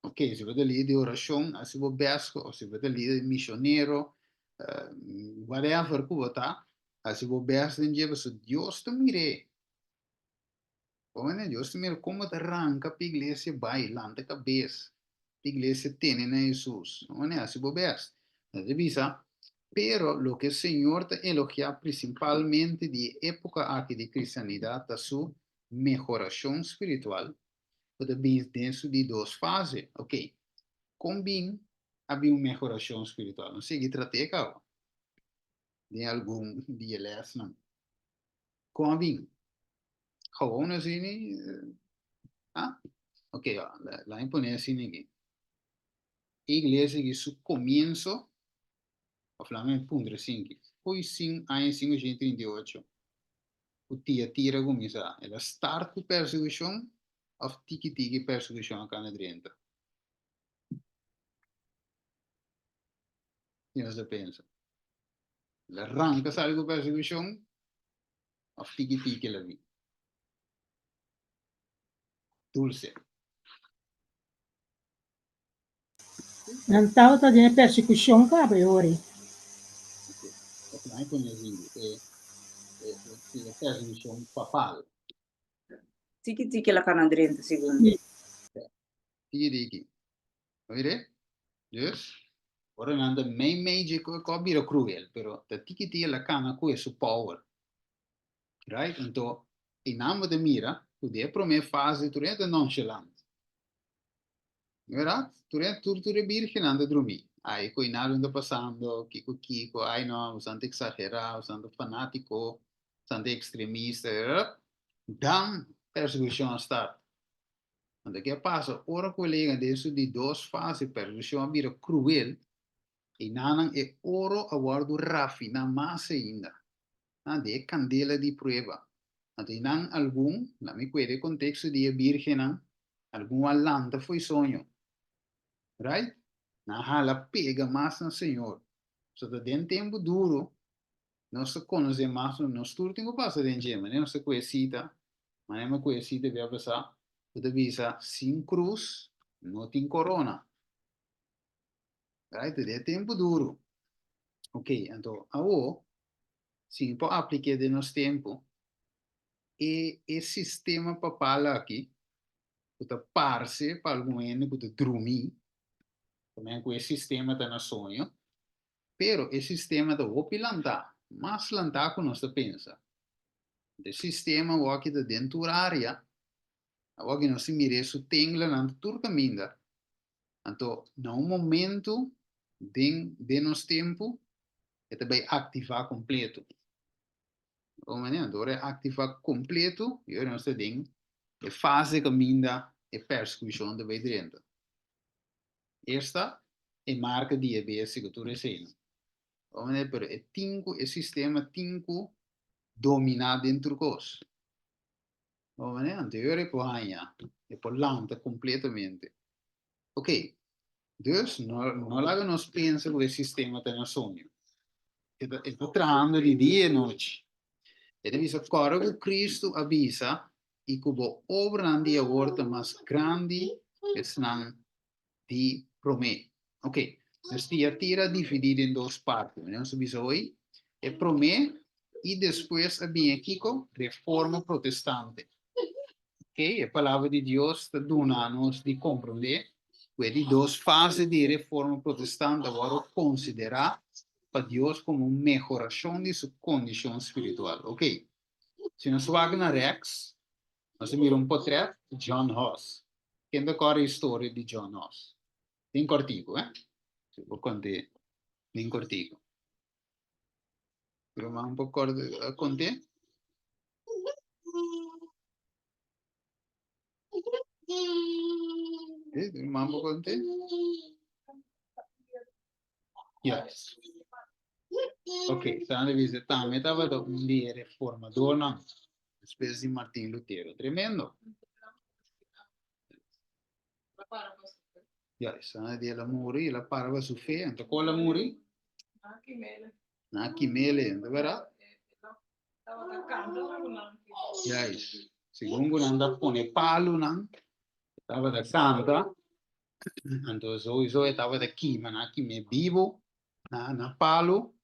Ok, si bo ta lider di orashon, hasi bo best, of si bo ta lider di misionero, whatever ku bo ta, hasi bo best den dje, pasobra Dios ta mir'é. Bo mende? Dios ta mira kon bo ta ranka pa iglesia bai, lanta kabes, pa iglesia tene na Hesus. Bo mende? Hasi bo best. Nan ta bisa, Pero loke Señor ta elogiá prinsipalmente di e époka aki di kristianidat ta su mehorashon spiritual, ku ta bini den su di dos fase. Ok, kon bin a bin un mehorashon spiritual? Nos sigui trat'é kaba den algun di e lèsnan. Kon a bin? Gewoon asina? Ah? Ok, laat mi pone asina aki. E iglesia aki su comienso, of laat mi puntra asinki, fo'i sin aña 538 cu Tiatira a cuminsa, el a start cu persecucion of tiki tiki persecucion a cana drenta? Ki nos ta pensa? El a ranca sali cu persecucion of tiki tiki el a bin? Dulce. Nan tabata den e persekushon kaba e ora ei. E papal. Tiki tiki el a kana drenta segun. Tiki tiki. Oire? Dus, ora nan ta mei mei dje ku a bira kruel, pero ta tiki tiki el a kana ku e su power. Right? Anto, einan bo ta mira ku den e promé fase tur hende ta nonchalant. Verdad? Tur e tur tur e birgennan ta drumí. Ai, ku einan ta pasando, kiko kiko, ai no, boso ta eksagerá, boso ta fanátiko, boso ta ekstremista, Dan persekushon a start. Anto ke a pasa? Ora ku el a yega den su di dos fase, persekushon a bira kruel, einanan e oro a wòrdu rafiná mas ainda. Na di e kandela di prueba. Anto einan algun, na mi kueda e konteksto di e birgennan, algun a lanta fo'i soño. Right? Nan a hala pega mas na Señor. So ta den tempu duru nos ta konosé mas, nos tur tin ku pasa den dje. Manera nos ta ku e sita, manera mi ku e sita bia pasá, ku ta bisa sin krus no tin korona. Right? Ta den e tempu duru. Ok, anto awo si mi por aplik'é den nos tempu, e e sistema papal aki ku ta parse pa algun hende ku ta drumí, también ku e sistema ta na soño, pero e sistema ta hopi lantá, mas lantá ku nos ta pensa. E sistema awor aki ta den tur área, awor aki nos ta mir'é su tenglanan ta tur kaminda. Anto na un momento den den nos tempu e ta bai aktivá kompleto. Bo manera, anto ora e aktivá kompleto, i ora nos ta den e fase kaminda e persekushon ta bai drenta. Esta e marka di e bestia ku tur eseinan. Bo manera, pero e tin ku, e sistema tin ku dominá den tur kos. Bo manera, anto i ora e por haña, e por lanta kompletamente. Ok, dus no, no laga nos pensa ku e sistema ta na soño. E ta, e ta trahando di dia i nochi. E ta bisa, kòrda ku Kristu a bisa i ku bo obranan di awor ta mas grandi ku esnan di promé. Ok, dus Tiatira a dividí den dos parti. Nos a bisa hoy, e promé i despues a bini e kiko? Reforma Protestante. Ok, e Palabra di Dios ta duna nos di komprondé ku e di dos fase di e Reforma Protestant a wòrdu konsiderá pa Dios komo un mehorashon di su kondishon spiritual. Ok, si nos wak na rèks, nos ta mira un potrèt di John Huss. Ken ta kòrda e historia di John Huss? Den kòrtiku, eh? Si bo kont'é den kòrtiku. Ruman por kòrda kont'é? Eh, ruman por kont'é? Yes. Ok, Sandra bisa tambe tabata un di e reformadornan despues di Martin Lutero. Tremendo. Ya, Sandra di el a muri, el a para pa su fe. Anto kon el a muri? Na Kimele, no ta berdad? Juist. Segun ku nan ta pone palunan, e tabata kanta, anto souiso e tabata kima, nan a kim'é bibu na na palu,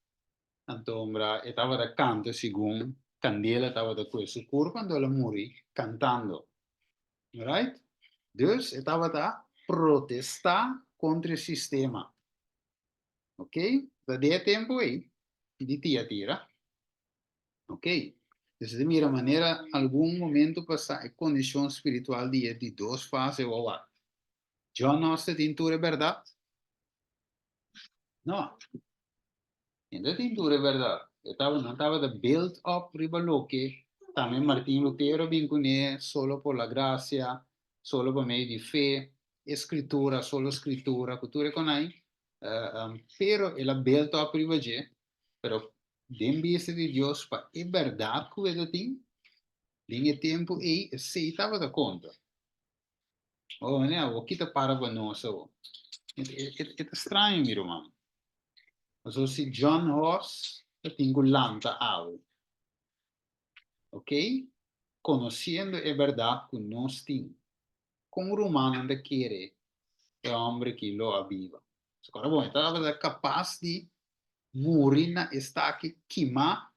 anto ombra e tabata kanta segun kandela tabata kue su kurpa, anto el a muri kantando. Right? Dus e tabata protestá kontra e sistema. Ok? Ta den e tempu ei di Tiatira. Ok. Dus ta mira manera algun momento pasá e kondishon spiritual di e di dos fase wawat. John Oster tin tur e bèrdat? No. E no tin tur e bèrdat. E tabata, nan tabata build up riba loke tambe Martin Lutero a bin kuné, solo por la gracia, solo pa medio di fe, e scritura, solo scritura, ku tur e konai. Pero el a build up riba dje, pero den bista di Dios pa e bèrdat ku e ta tin, den e tempu ei esei tabata konta. Oh, meneer, awor ki ta para pa nos awor? E ta straño, mi ruman. Pasobra si John Hos ta tin ku lanta awe, ok, konosiendo e bèrdat ku nos tin, kon rumannan ta kere e hòmber aki lo a biba? Ora bon, e tabata kapas di muri na e staki kimá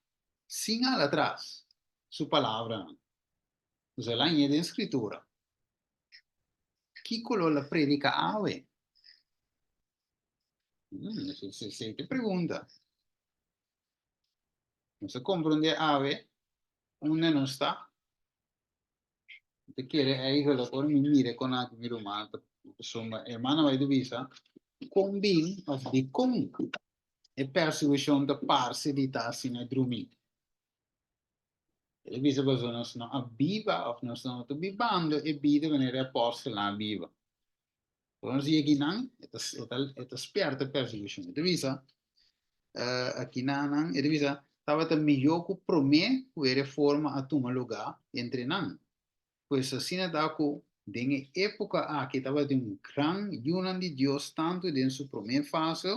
sin hala atras su palabranan. Nos a lañ'é den Skritura. Kiko lo la prediká awe? Hmm, esei ta e pregunta. Nos a komprondé awe unda nos ta. Mi ta kere eigenlijk ora mi mira kon aki mi ruman ta pasobra hermana bai ta bisa kon bin òf dikon e persekushon ta parse di ta asina drumí. El a bisa pasobra nos no a biba òf nos no ta bibando e bida manera e apòstelnan a biba. Ora nos yega einan, e ta e ta e ta spièrta persekushon. E ta bisa, akinanan, e ta bisa, tabata mihó ku promé ku e reforma a tuma lugá entre nan. Pues asina ta ku den e époka aki tabatin un gran yunan di Dios tantu den su promé fase,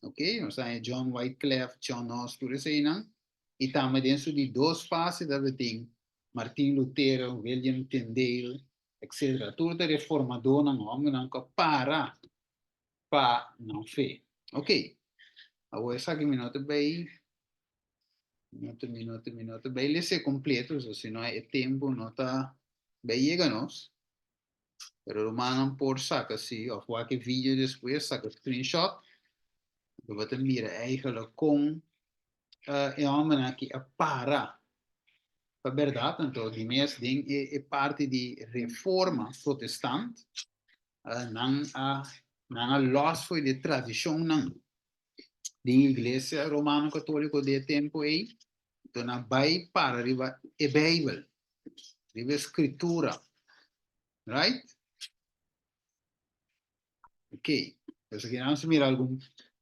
ok, nos ta haña John Wyclef, John Hus, tur eseinan, i tambe den su di dos fase tabatin Martin Lutero, William Tyndale, etcetera. Tur ta reformadónan, hòmbernan ku a para pa nan fe. Ok, awor esaki mi no ta bai, mi no ta, mi no ta, mi no ta bai les'é kompleto, so si no e tempu no ta bai yega nos. Pero rumannan por saka si òf wak e video despues, saka screenshot, bo ta mira eigenlijk kon e hòmbernan aki a para pa bèrdat, anto di mes den e parti di reforma protestant nan a nan a lòs for di e tradishonnan di iglesia romano katóliko di e tempu ei, anto nan a bai para riba e beibel, riba e skritura, right? Ok, pues aki nos mira algun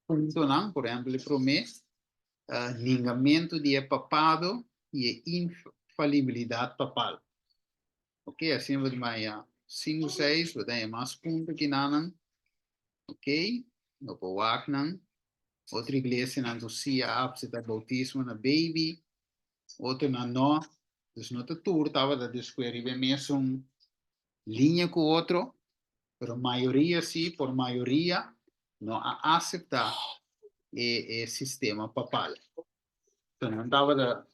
puntonan, por ehempel e promé, ningamentu di e papado i e infalibilidat papal. Ok, asina bo ta maya sinku, seis, bo ta haña mas punto kinanan. Ok, bo por wak nan. Otro iglesianan ku sí a apseptá boutismo na baby, otronan no. Dus no ta tur tabata despues riba e mesun liña ku otro, pero mayoria sí, por mayoria no a aseptá e e sistema papal. So nan tabata,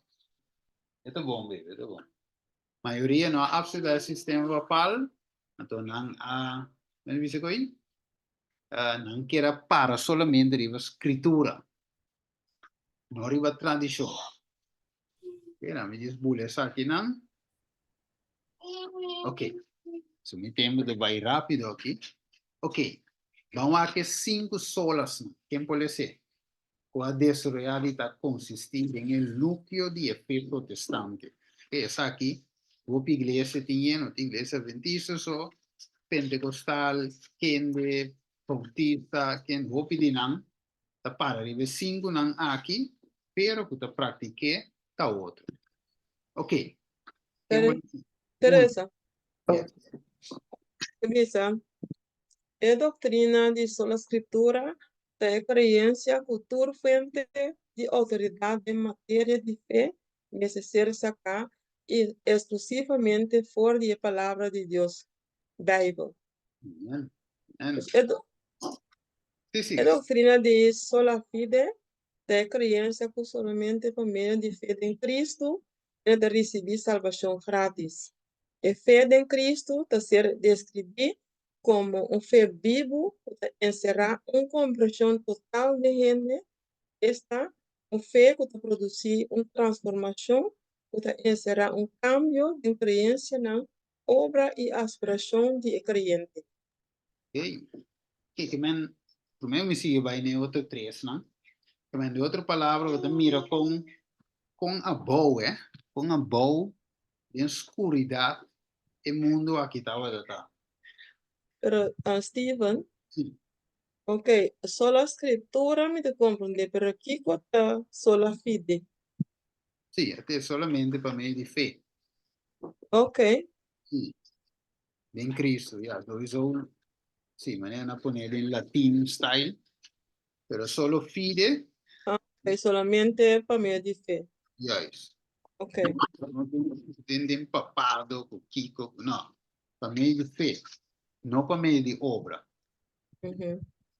e ta bon baby, e ta bon. Mayoria no a aseptá e sistema papal, anto nan a, men bisa ku ei? Nan kier a para solamente riba skritura, no riba tradishon. Ok, nan mi djis bula esakinan. Ok, so mi tempo ta bai rápido aki. Ok, ban wak e sinku solasnan, ken por lese? Ku a desaroyá di ta konsistí den e núkleo di e fe protestante. Ok, esaki hopi iglesia tin yen, no tin iglesia adventista so, pentekostal, kende, bautista, ken, hopi di nan ta para riba e sinkunan aki, pero ku ta praktik'é ta otro. Ok. Teresa. Ta bisa, E doktrina di sola scriptura ta e kreensia ku tur fuente di outoridat den materia di fe. mester ser saká eksklusivamente for di e Palabra di Dios, Beibel. Amen. Amen. Dus e do- Sí, sí. e doktrina di sola fide ta e kreensia ku solamente pa medio di fe den Kristu hende ta risibí salbashon grátis. E fe den Kristu ta ser deskribí komo un fe bibu ku ta enserá un kompreshon total den hende, esta, un fe ku ta produsí un transformashon ku ta enserá un kambio den kreensianan, obra i aspirashon di e kreyente. Oké, ke men, promé mi sigui bai na e otro tresnan. Ke men, di otro palabra, bo ta mira kon, kon abou, eh, kon abou den skuridat e mundu aki tabata ta. Pero, Steven, Sí. Ok, sola scriptura mi ta comprende, pero kiko ta sola fide? Sí, e ta solamente pa medio di fe. Ok. Sí, den Cristo, ya, sowieso, sí, manera nan a pone den Latin style, pero solo fide. Ah, ok, solamente pa medio di fe. Juist. Ok. No tin den papado ku kiko, no, pa medio di fe, no pa medio di obra.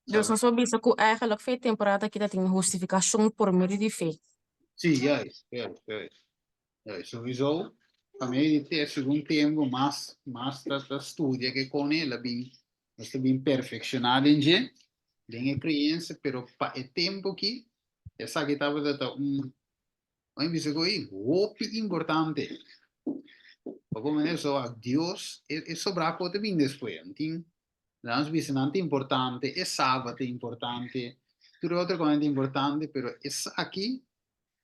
Dus nos por bisa ku eigenlijk fe temporada aki ta tin hustifikashon por medio di fe. Sí, juist, juist, juist. Juist, sowieso pa medio di fe, segun tempo mas, mas ta, ta studia ke kon el a bin, nos ta bin perfekshoná den dje, den e kreensia, pero pa e tempo aki, esaki tabata ta un Oi bisa ku ei hopi importante. Pa como eso a Dios e, e sobra ko te bin despues. Tin, nos bisa nan ta importante, e Sabbat ta importante, tur otro cosa ta importante, pero esaki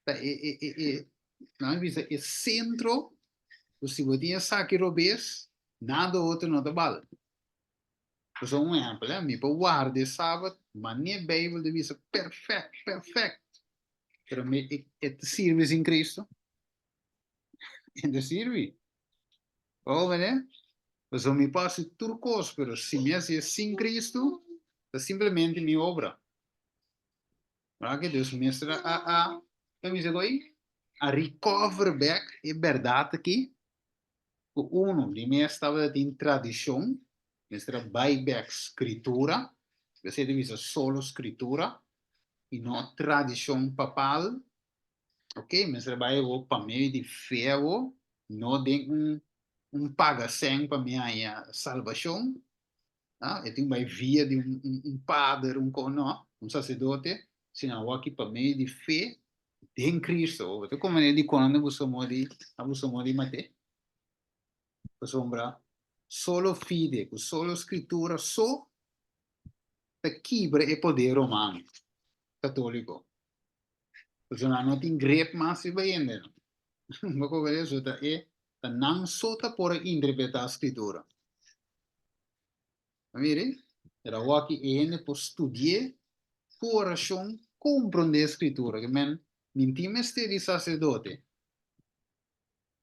ta e e e e nos bisa e centro, ku si bo tin esaki robes, nada otro no ta bal. Pasobra un ehempel, eh, mi por warda e Sabat, mane Bijbel ta bisa perfect, perfect. Pero mi, e, e ta sirbi sin Cristo? E ta sirbi. Oh, mene? Pasobra mi por hasi tur kos, pero si mi hasi e sin Cristo, ta simplemente mi obra. Wak ke Dios mester a, a, a, bisa ku a recover back e bèrdat aki, Ku unu di mes tabata tin tradishon, mester a bai bek Skritura, esei ta bisa solo Skritura i no tradishon papal, ok, mester a bai awor pa medio di fe awor, no den un un paga sèn pa mi haña salbashon, ah, e tin bai via di un un pader, un kon, no, un saserdote, sino awor aki pa medio di fe Den Cristo, bo ta komprendé dikon nan ta buska moda di, a buska moda di mat'é? Pasobra solo fide ku solo Skritura so ta kibra e poder romano, katóliko. Pasobra nan no tin grip mas riba hendenan. Bo komprendé? So ta e, ta nan so ta por a interpretá Skritura. A mira, pero awor aki e hende por studi'é ku orashon, komprondé e Skritura. Ke men, mi tin mester di saserdote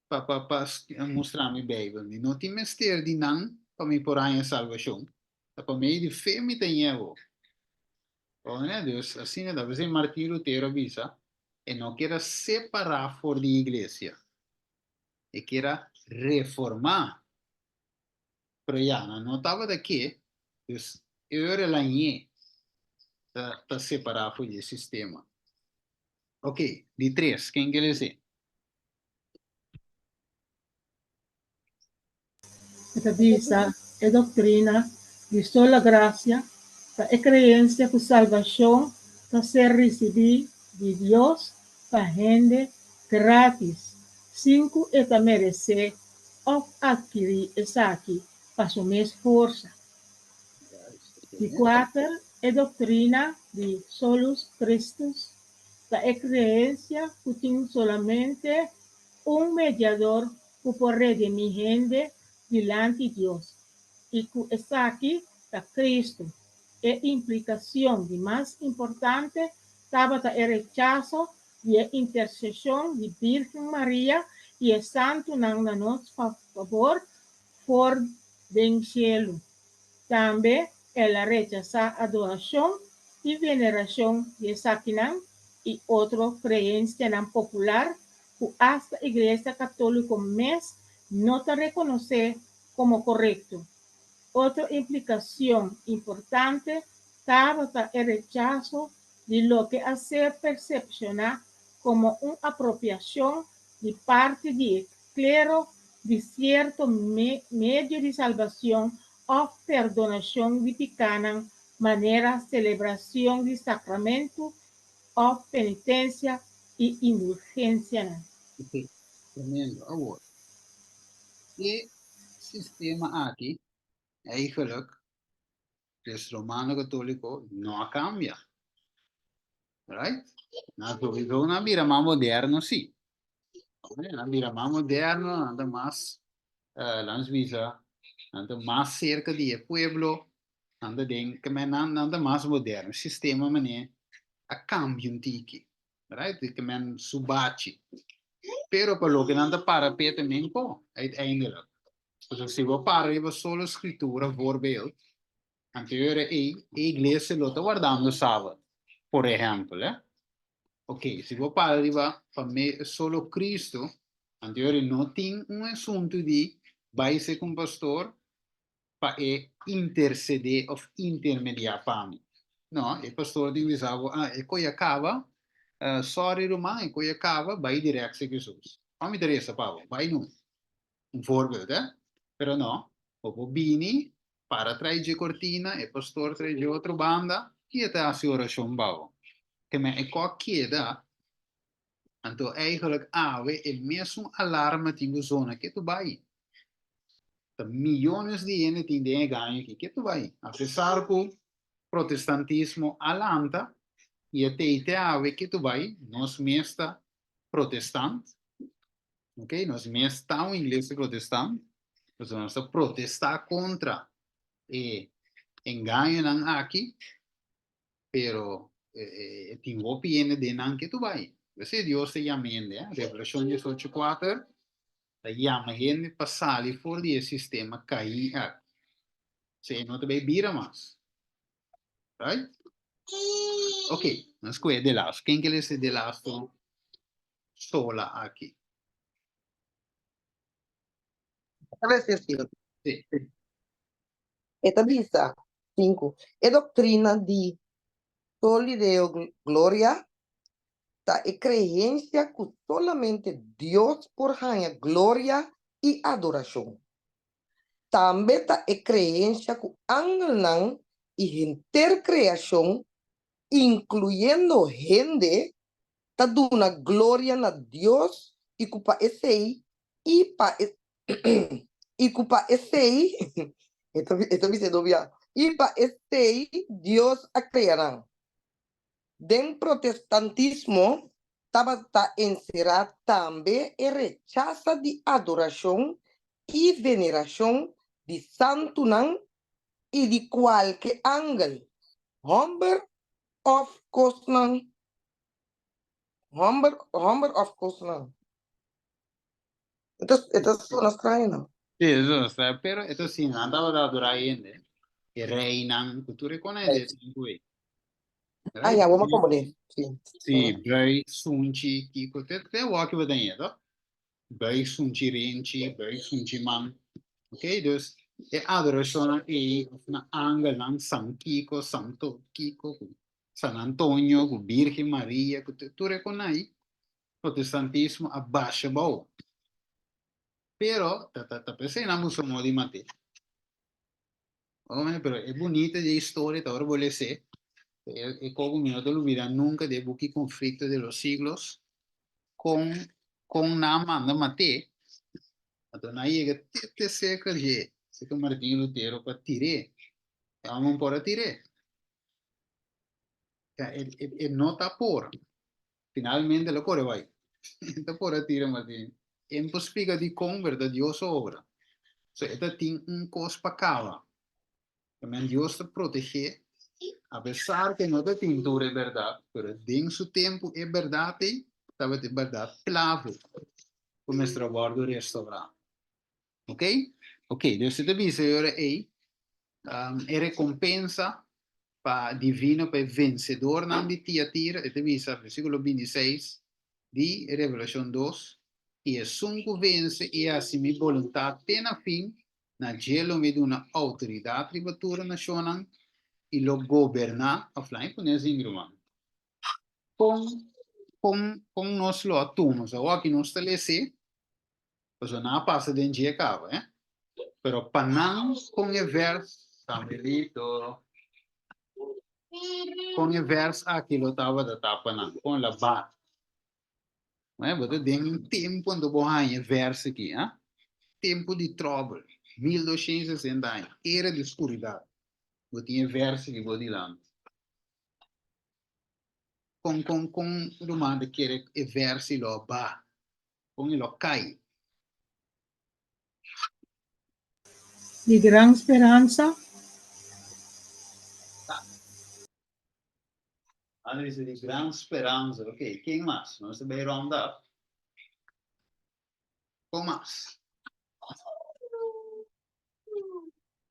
pa pa pa mustra mi Beibel. Mi no tin mester di nan pa mi por haña salbashon. Ta pa medio di fe mi ta ñe awor. Oné, dus asina ta. P'esei Martin Lutero a bisa, e no kier a separá for di iglesia, e kier a reformá. Pero ya, nan no tabata ke, dus e ora el a ñe ta ta separá for di e sistema. Ok, di tres, ken ke lese? E ta bisa, E doktrina di sola grasia ta e kreensia ku salbashon ta ser risibí di Dios pa hende grátis, sin ku e ta meresé òf atkirí esaki pa su mes forsa. Di kuater, e doktrina di solus Christus ta e kreensia ku tin solamente un mediador ku por redimí hende dilanti Dios, i ku esaki ta Kristu. E implikashon di mas importante tabata e rechaso di e interseshon di Birgen Maria i e santunan na nos fabor for den shelu. Tambe el a rechasá adorashon i venerashon di esakinan i otro kreensianan popular. ku asta Iglesia Katóliko mes no ta rekonosé komo korekto. Otro implikashon importante tabata e rechaso di loke a ser persepshoná komo un apropiashon di parti di e klero di sierto medio di salbacion of perdonacion di picanan manera celebracion di sacramento of penitencia y indulgencianan. Ok, tremendo. Awor, e sistema aki eigenlijk, dus Romano Católico, no a cambia. Right? Nan sowieso nan bira mas moderno sí. Nan bira mas moderno, nan ta mas, uh, laat bisa, nan ta mas cerca di e pueblo, nan ta den, nan, nan ta mas moderno. Sistema mane a cambia un tiki. Right? Ke men su bachi. Pero pa loke nan ta para p'e ta men ko, uiteindelijk. Pasobra si bo para riba solo scritura, voorbeeld, Anto e ora ei, e iglesia lo ta wardando Sabat, por ehèmpel, eh. Oké, si bo para riba pa me solo Cristo, anto e ora ei no tin un asuntu di bai ser un pastor pa e intercedé òf intermediá pa mi. No, e pastor tin bisa bo, ah, e koe a kaba, sorry ruman, e koe a kaba, bai dirèkt serka Hesus. Ò mi ta resa pa bo, bai no. Un voorbeeld, hè? Pero no, bo por bini, para trai dje cortina, e pastor trai dje otro banda, i e ta hasi oracion pa bo. Ke men e kok keda, anto eigenlijk awe e mesun alarma tin ku zona ke tu bai. Ta miyones di hende tin den e gaño aki, ke tu bai. Apesar ku protestantismo a lanta i e tei te awe ke tu bai, nos mes ta protestant, Ok, nos mes ta un iglesia protestant, pasobra nos ta protestá kontra e engañonan aki, pero e tin hopi hende den nan ke tu bai. P'esei Dios ta yama hende, eh? Revelashon diesocho kuater ta yama hende pa sali for di e sistema kaí aki. P'esei e no ta bai bira mas. Right? Ok, nos kohe de laatste. Ken ke lesa de laatste sola aki? Sí. E ta bisa, sinku, E doktrina di Soli Deo Gloria ta e kreensia ku solamente Dios por haña gloria i adorashon. Tambe ta e kreensia ku angelnan i henter kreashon, inkluyendo hende, ta duna gloria na Dios i ku pa esei i pa i ku pa esei e ta e ta bisa e dobia i pa esei Dios a krea nan. Den protestantismo tabata enserá tambe e rechasa di adorashon i venerashon di santunan i di kualke angel, hòmber òf kosnan hòmber hòmber òf kosnan. E ta e ta sona straño no? Sí, e ta sona straño, pero e ta asina, nan tabata adorá hende, e reinan, ku tur e kona e tempu ei. Ah, ya, bo a komprendé, sí. Sí, buig, sunchi, kiko, te te wòki bo ta haya, to? Buig, sunchi renchi, buig, sunchi man. Ok, dus e adorashonnan ei, òf na angelnan, San Kiko, Santo Kiko, ku San Antonio, ku Birgen Maria, ku tur e kona ei, protestantismo a basha bou. Pero ta ta ta p'esei nan buska modo di mat'é. Ome, pero e bunita di e historia ta ora bo les'é, e e koku mi no ta lubida nunka di e buki Conflicto de los Siglos, kon kon nan manda mat'é, anto nan yega te te serka dje, serka Martin Lutero pa tir'é, e hòmber por a tir'é. E e e no ta por. Finalmente lo kore bai. E ta por a tira Martin. E no por splika dikon, pero ta Dios su obra. So e ta tin un kos pa kaba. Tamen Dios ta protegé, apesar ku e no ta tin tur e bèrdat, pero den su tempu e bèrdat ei tabata e bèrdat klave ku mester a wòrdu restourá. Ok? Ok, dus e ta bisa e ora ei, e rekompensa pa divino pa e vensedornan di Tiatira, e ta bisa, versíkulo bintiseis. Di Revelashon dos, I esun ku vense i hasi mi boluntat te na fin, na dje lo mi duna outoridat riba tur e nashonnan, i lo goberná, òf laña pone asina, ruman, kon, kon, kon nos lo a tuma? So, awor aki nos ta les'é, pasobra nan a pasa den dje kaba, eh. Pero pa nan, kon e vèrs, Samuelito, kon e vèrs aki lo tabata ta pa nan? Kon la bat? Bueno, bo ta den un tempu anto bo haña e vèrs aki, ha? Tempu di tròbel, 1260 aña, era di skuridat. Bo tin e vèrs aki bo dilanti. Kon, kon, kon ruman ta kere e vèrs lo ba? Kon e lo kai? Di gran speransa. Ana bisa di gran speransa. Ok, ken mas? Nos ta bay round up. Kon mas?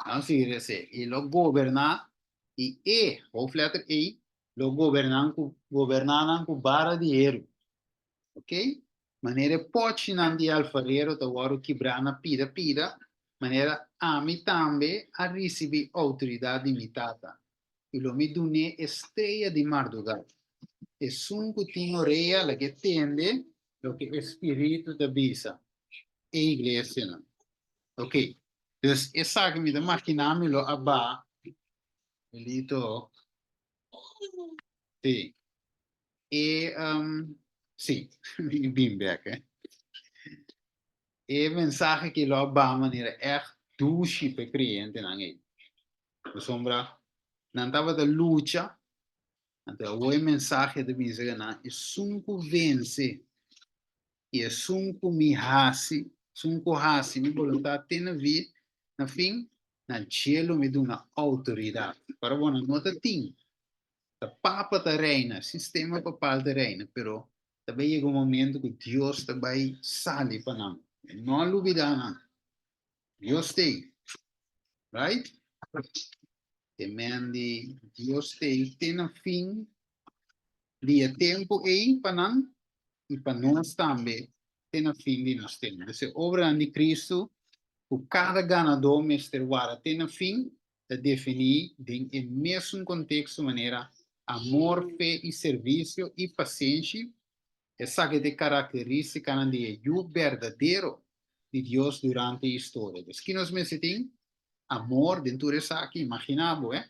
Nan sigui rese. I lo goberná, i e, hoofdletter E, lo gobernan ku, goberná nan ku bara di heru. Ok? Manera e pochinan di alfarero ta wòrdu kibrá na pida pida, manera ami tambe a risibí outoridat di mi Tata, i lo mi dun'é e strea di mardugá. Esun ku tin orea, lag'é tende loke e Spiritu ta bisa e iglesianan. Ok, dus esaki mi ta maginá mi lo a ba, Elito, sí. E, um, sí, mi bin bek, eh. E mensahe ki lo a ba manera ègt dushi pa e kreyentenan ei. Pasobra nan tabata lucha, anto awor e mensahe ta bisa ku nan, esun ku vense i esun ku mi hasi, esun ku hasi mi boluntat te na vi, na fin, na dje lo mi duna outoridat. Ora bo nan no ta tin Ta papa ta reina, sistema papal ta reina, pero ta bai yega un momento ku Dios ta bai sali pa nan. E no a lubidá nan. Dios t'ei. Right? Te men di Dios t'ei te na fin di e tempu ei pa nan i pa nos tambe te na fin di nos tempu. Entonces e obranan di Cristo ku kada ganadó mester warda te na fin ta definí den e mesun konteksto manera amor, fe i servisio i pasenshi, esaki ta e karakterístikanan di e yu berdadero di Dios durante e historia. Dus ki nos mester tin? Amor den tur esaki. Imaginá bo, eh?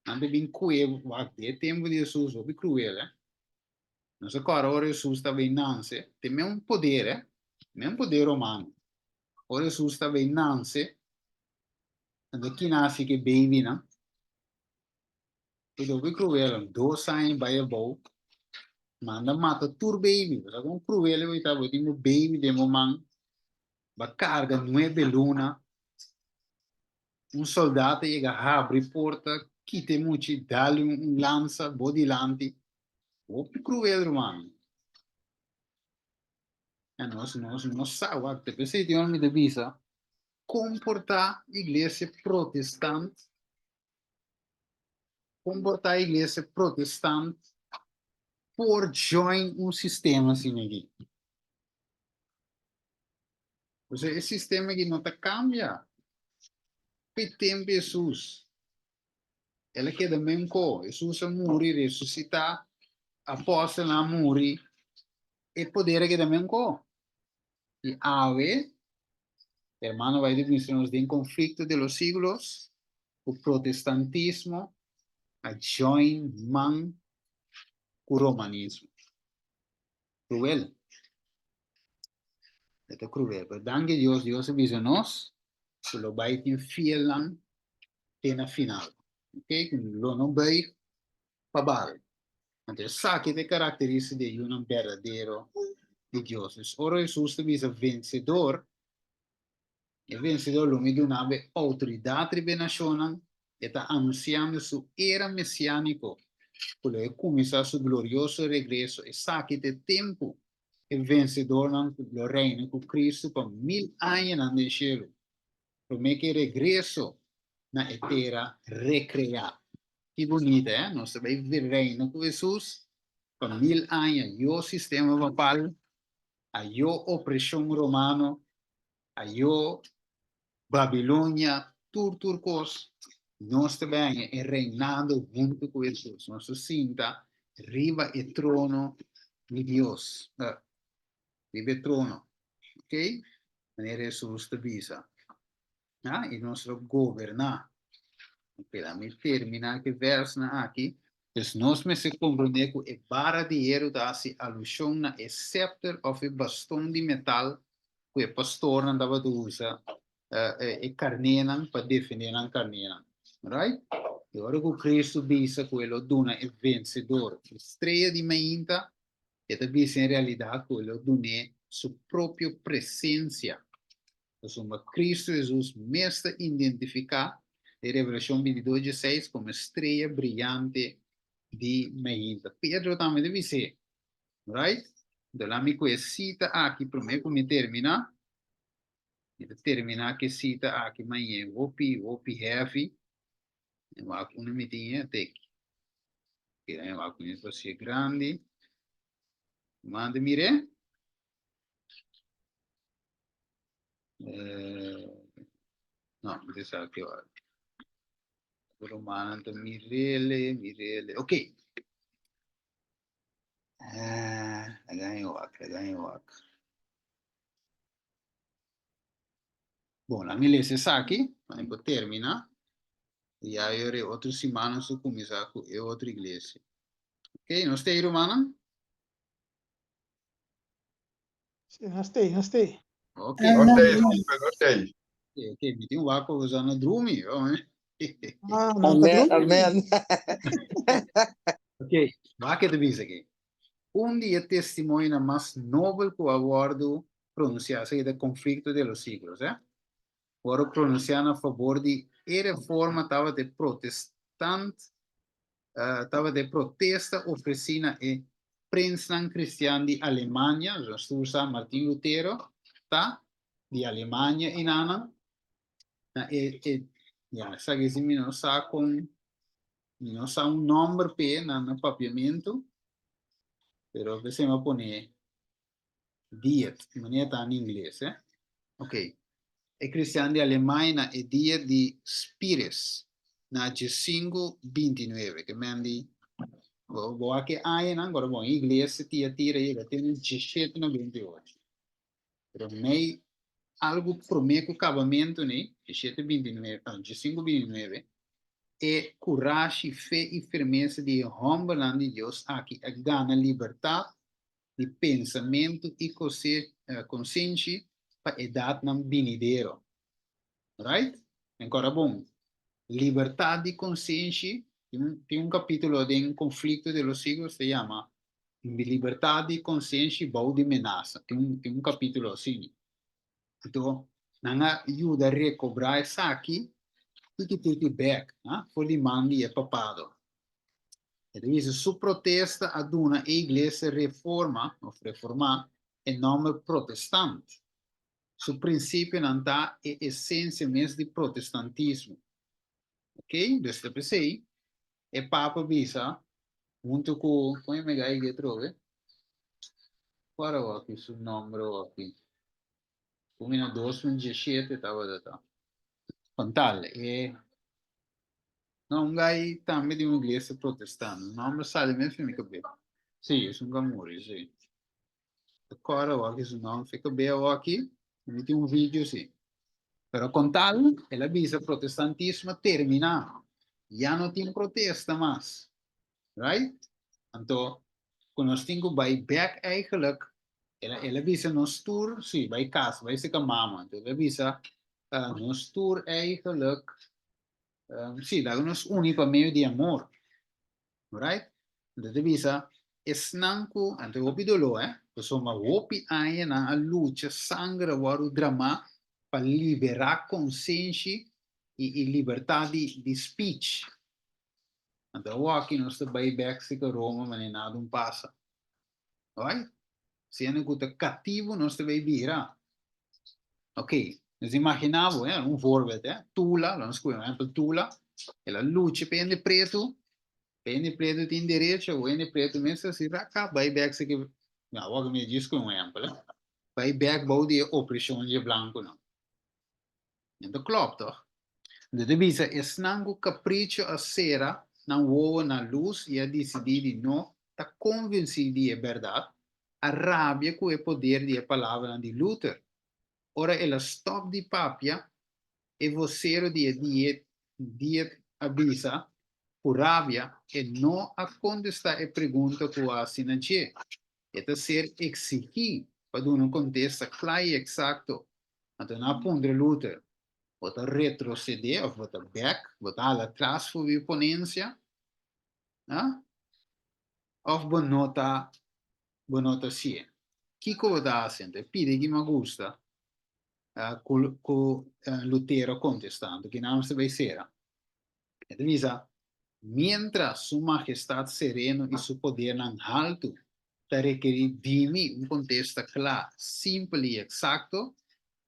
Nan ta bin kue wak den e tempu di Hesus hopi kruel, eh? Nos a kòrda ora Hesus ta bay nanse, tin men un poder, eh? Men poder romano. Ora Hesus ta bay nanse, Anto ki nasi ke babynan? E hopi cruel, dos aña bai abou, manda mata tur baby. Bo sa kon cruel e ta, bo tin bo baby den bo man, ba carga nuebe luna, un soldat ta yega habri porta, kita e muchi, dal un lansa bo dilanti. Hopi cruel, ruman. Ya nos, nos no sa wak, te p'esei tin ora mi ta bisa, Komportá Iglesia Protestant Komportá Iglesia Protestant por join un sistema asina aki? Osea, e sistema aki no ta kambia. P'e tempu Hesus, el a keda menko. Hesus a muri, resusitá, apòstelnan a muri, e poder a keda menko. I awe, hermano bai di bisa nos den conflicto de los siglos, ku protestantismo a join man ku romanismo. Cruel. E ta cruel. Pero danki Dios, Dios a bisa nos ku lo bai tin fielnan te na final. Ok, ku lo no buig pa bal. Anto esaki ta e karakteristik di e yunan berdadero di Dios. Dus ora Hesus ta bisa vensedor, e vensedor lo mi duna bo e outoridat riba e nashonnan, e ta anunsiando su era mesiániko, ku lo e kuminsá su glorioso regreso. Esaki ta e tempu e vensedornan lo reina ku Kristu pa mil añanan den shelu, promé ku e regreso na e tera rekreá. Ki bunita, eh? Nos ta bai reina ku Hesus. Pa 1000 aña yo sistema papal, ayó opreshon romano, ayó Babilonia, tur tur kos, nos ta bai haña e reinado huntu ku Hesus. Nos ta sinta riba e trono di Dios, riba e trono, ok? Manera Hesus ta bisa. Ah, i nos lo goberná. Ok, laat mi terminá ku e vèrsnan aki. Dus nos mester komprondé ku e bara di heru ta hasi alushon na e sèpter òf e baston di metal ku e pastornan tabata usa e karnénan pa defendé nan karnénan. Right? I ora ku Kristu bisa ku e lo duna e vensedor e strea di mainta, e ta bisa en realidat ku e lo dun'é su propio presensia. Pasobra Kristu Hesus mes ta identifiká den Revelashon 22 dieseis komo e strea briyante di mainta. Pedro tambe ta bis'é. Right? Enton laat mi ku e sita aki promé ku mi terminá. Mi ta terminá ku e sita aki mañe hopi, hopi heavy. Mi wak unda mi tin e teki. Keda mi wak unda ta hasié grandi. Manda mir'é. Eh, no, mi ta sa ki ora. Romano ta mirele, mirele. Ok. Ah, laga mi wak, laga mi wak. Bon, laga mi lesa esaki, pa mi por termina. I ya e otro siman nos ta kuminsá ku e otro iglesia. Ok, nos ta ei rumannan? Sí, nos ta ei, nos ta ei. Ok. Nos ta ei, Steven, nos ta ei. Ok, ok, mi tin wak pa boso no drumi. Ah, no ta Amen, drumi. amen. Ok, wak ke ta bisa aki. Un di e testimonionan mas nobel ku a wòrdu pronunsiá, esaki ta Conflicto de los Siglos, eh, wòrdu pronunsiá na fabor di e reforma tabata e protestant, tabata e protesta ofresí na e prensnan kristian di Alemania, nos tur sa Martin Lutero ta di Alemania enanan, na e, e, ya, esaki si mi no sa kon Mi no sa un nomber p'e na na papiamentu, pero p'esei mi a pone diet, manera ta na ingles, eh. Ok. E cristian di Alemania na e dia di Spires, na diesinku bintinuebe, ke men di, bo bo wak e añanan, ora bon, e iglesia Tiatira yega te na diesshete 98. Pero mei algu promé ku kabamentu nei, diesshete bintinuebe, ah, diesinku bintinuebe, e kurashi, fe i firmesa di e hòmbernan di Dios aki a gana libertat di pensamentu i konsenshi pa edatnan binidero. Right? Enkora bon, libertat di konsenshi, tin un kapítulo den Conflicto de los Siglos ta yama Libertat di konsenshi bou di menasa. Tin un, tin un kapítulo asina. Anto, nan a yuda rekobrá esaki tiki tiki bèk, ha, for di man di e papado. E ta bisa su protesta a duna e iglesia reforma, òf reformá, e nòmber protestant. Su prinsipionan ta e esensia mes di protestantismo. Ok, dus ta p'esei e Papa bisa huntu ku, kon e mega ei atrobe? Kua awor su nòmber awor aki? Ku mi na 2017 tabata ta. Kontal, e no, un gai tambe di un iglesia protestant. Nòmber sali mes for mi kabes. Sí, esun ku a muri, sí. Kòrda awor ki su nòmber fi kabes awor aki. Mi tin un video sí. Pero kon tal, el a bisa protestantismo a terminá. Ya no tin protesta mas. Right? Anto, ku nos tin ku bai bèk eigenlijk, el a, el a bisa nos tur, sí, bai kas, bai seka mama. Anto el a bisa nos tur eigenlijk, sí, laga nos uni pa medio di amor. Right? Anto ta bisa esnan ku, anto hopi doló eh, pasobra hopi aña nan a lucha, sanger a wòrdu dramá pa liberá konsenshi i i libertat di di speech. Anto awoki nos ta bai bèk sika Roma manera nada un pasa. Right? Siendo ku ta katibu nos ta bai bira. Ok, nos imaginá bo, eh, un voorbeeld, eh, Tula, lo nos skohe un ehèmpel, Tula, el a lucha pa hende pretu. Pa hende pretu tin derecho, awor hende pretu mester hasi raka bai bek si ke, awor ke mi a djis ku un ehèmpel, bai bek bou di e opreshon di e blankunan. Nan ta klòp tòg? Anto ta bisa esnan ku kapricho a sera nan wowo na lus i a disidí di no ta konvensí di e bèrdat, a rabia ku e poder di e palabranan di Luther. Ora el a stòp di papia, e vosero di e diet a bisa ku rabia e no a kontestá e pregunta ku a hasi na dje. E ta ser eksigí pa duna un kontesta kla i eksakto. Anto nan a puntra Luther, Bo ta retrosedé òf bo ta bèk, bo ta hala tras for di e ponensia? Ha? Òf bo no ta bo no ta hasié? Kiko bo ta hasi? Anto e pidi ki mi a gusta ku ku Lutero a kontestá. Anto kinan mester bai sera. E ta bisa, Miéntras Su Mahestat sereno i Su podernan haltu ta rekerí di mi un kontesta kla, simpel i eksakto,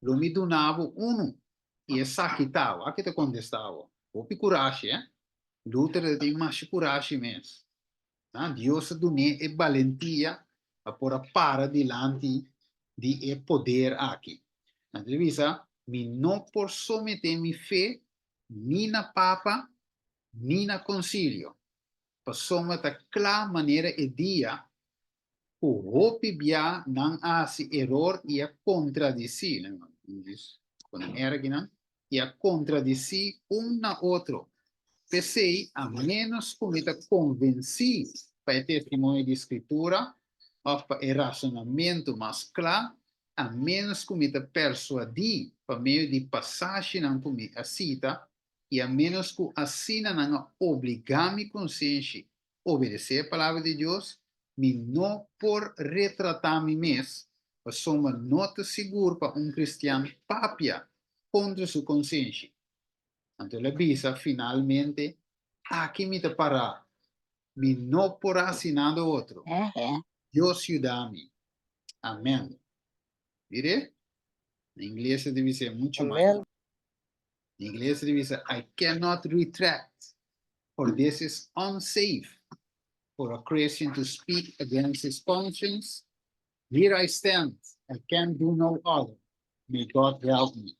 lo mi duna bo unu, i esaki ta, wak e ta kontestá bo. Hopi kurashi, eh? Luther ta tin masha kurashi mes. Ah, Dios a dun'é e balentia pa por a para dilanti di e poder aki. Nan ta bisa, Mi no por someté mi fe ni na papa ni na konsilio, pasobra ta kla manera e dia ku hopi bia nan a hasi eror i a kontradisí, i a kontradisí un na otro. P'esei, a ménos ku mi ta konvensí pa e testimonio di Skritura òf pa e rasonamentu mas kla, a ménos ku mi ta persuadí pa medio di pasashinan ku mi a sita, i a ménos ku asina nan a obligá mi konsenshi obedesé e Palabra di Dios, mi no por retratá mi mes, pasobra no ta sigur pa un kristian papia kontra su konsenshi. Anto el a bisa finalmente, Aki mi ta pará, mi no por hasi nada otro. Dios yuda mi. Amèn. Mire, na ingles e ta bisa muchu mas. Amèn. Na ingles e ta bisa, I cannot retract, for this is unsafe for a Christian to speak against his conscience. Here I stand, I can do no other. May God help me.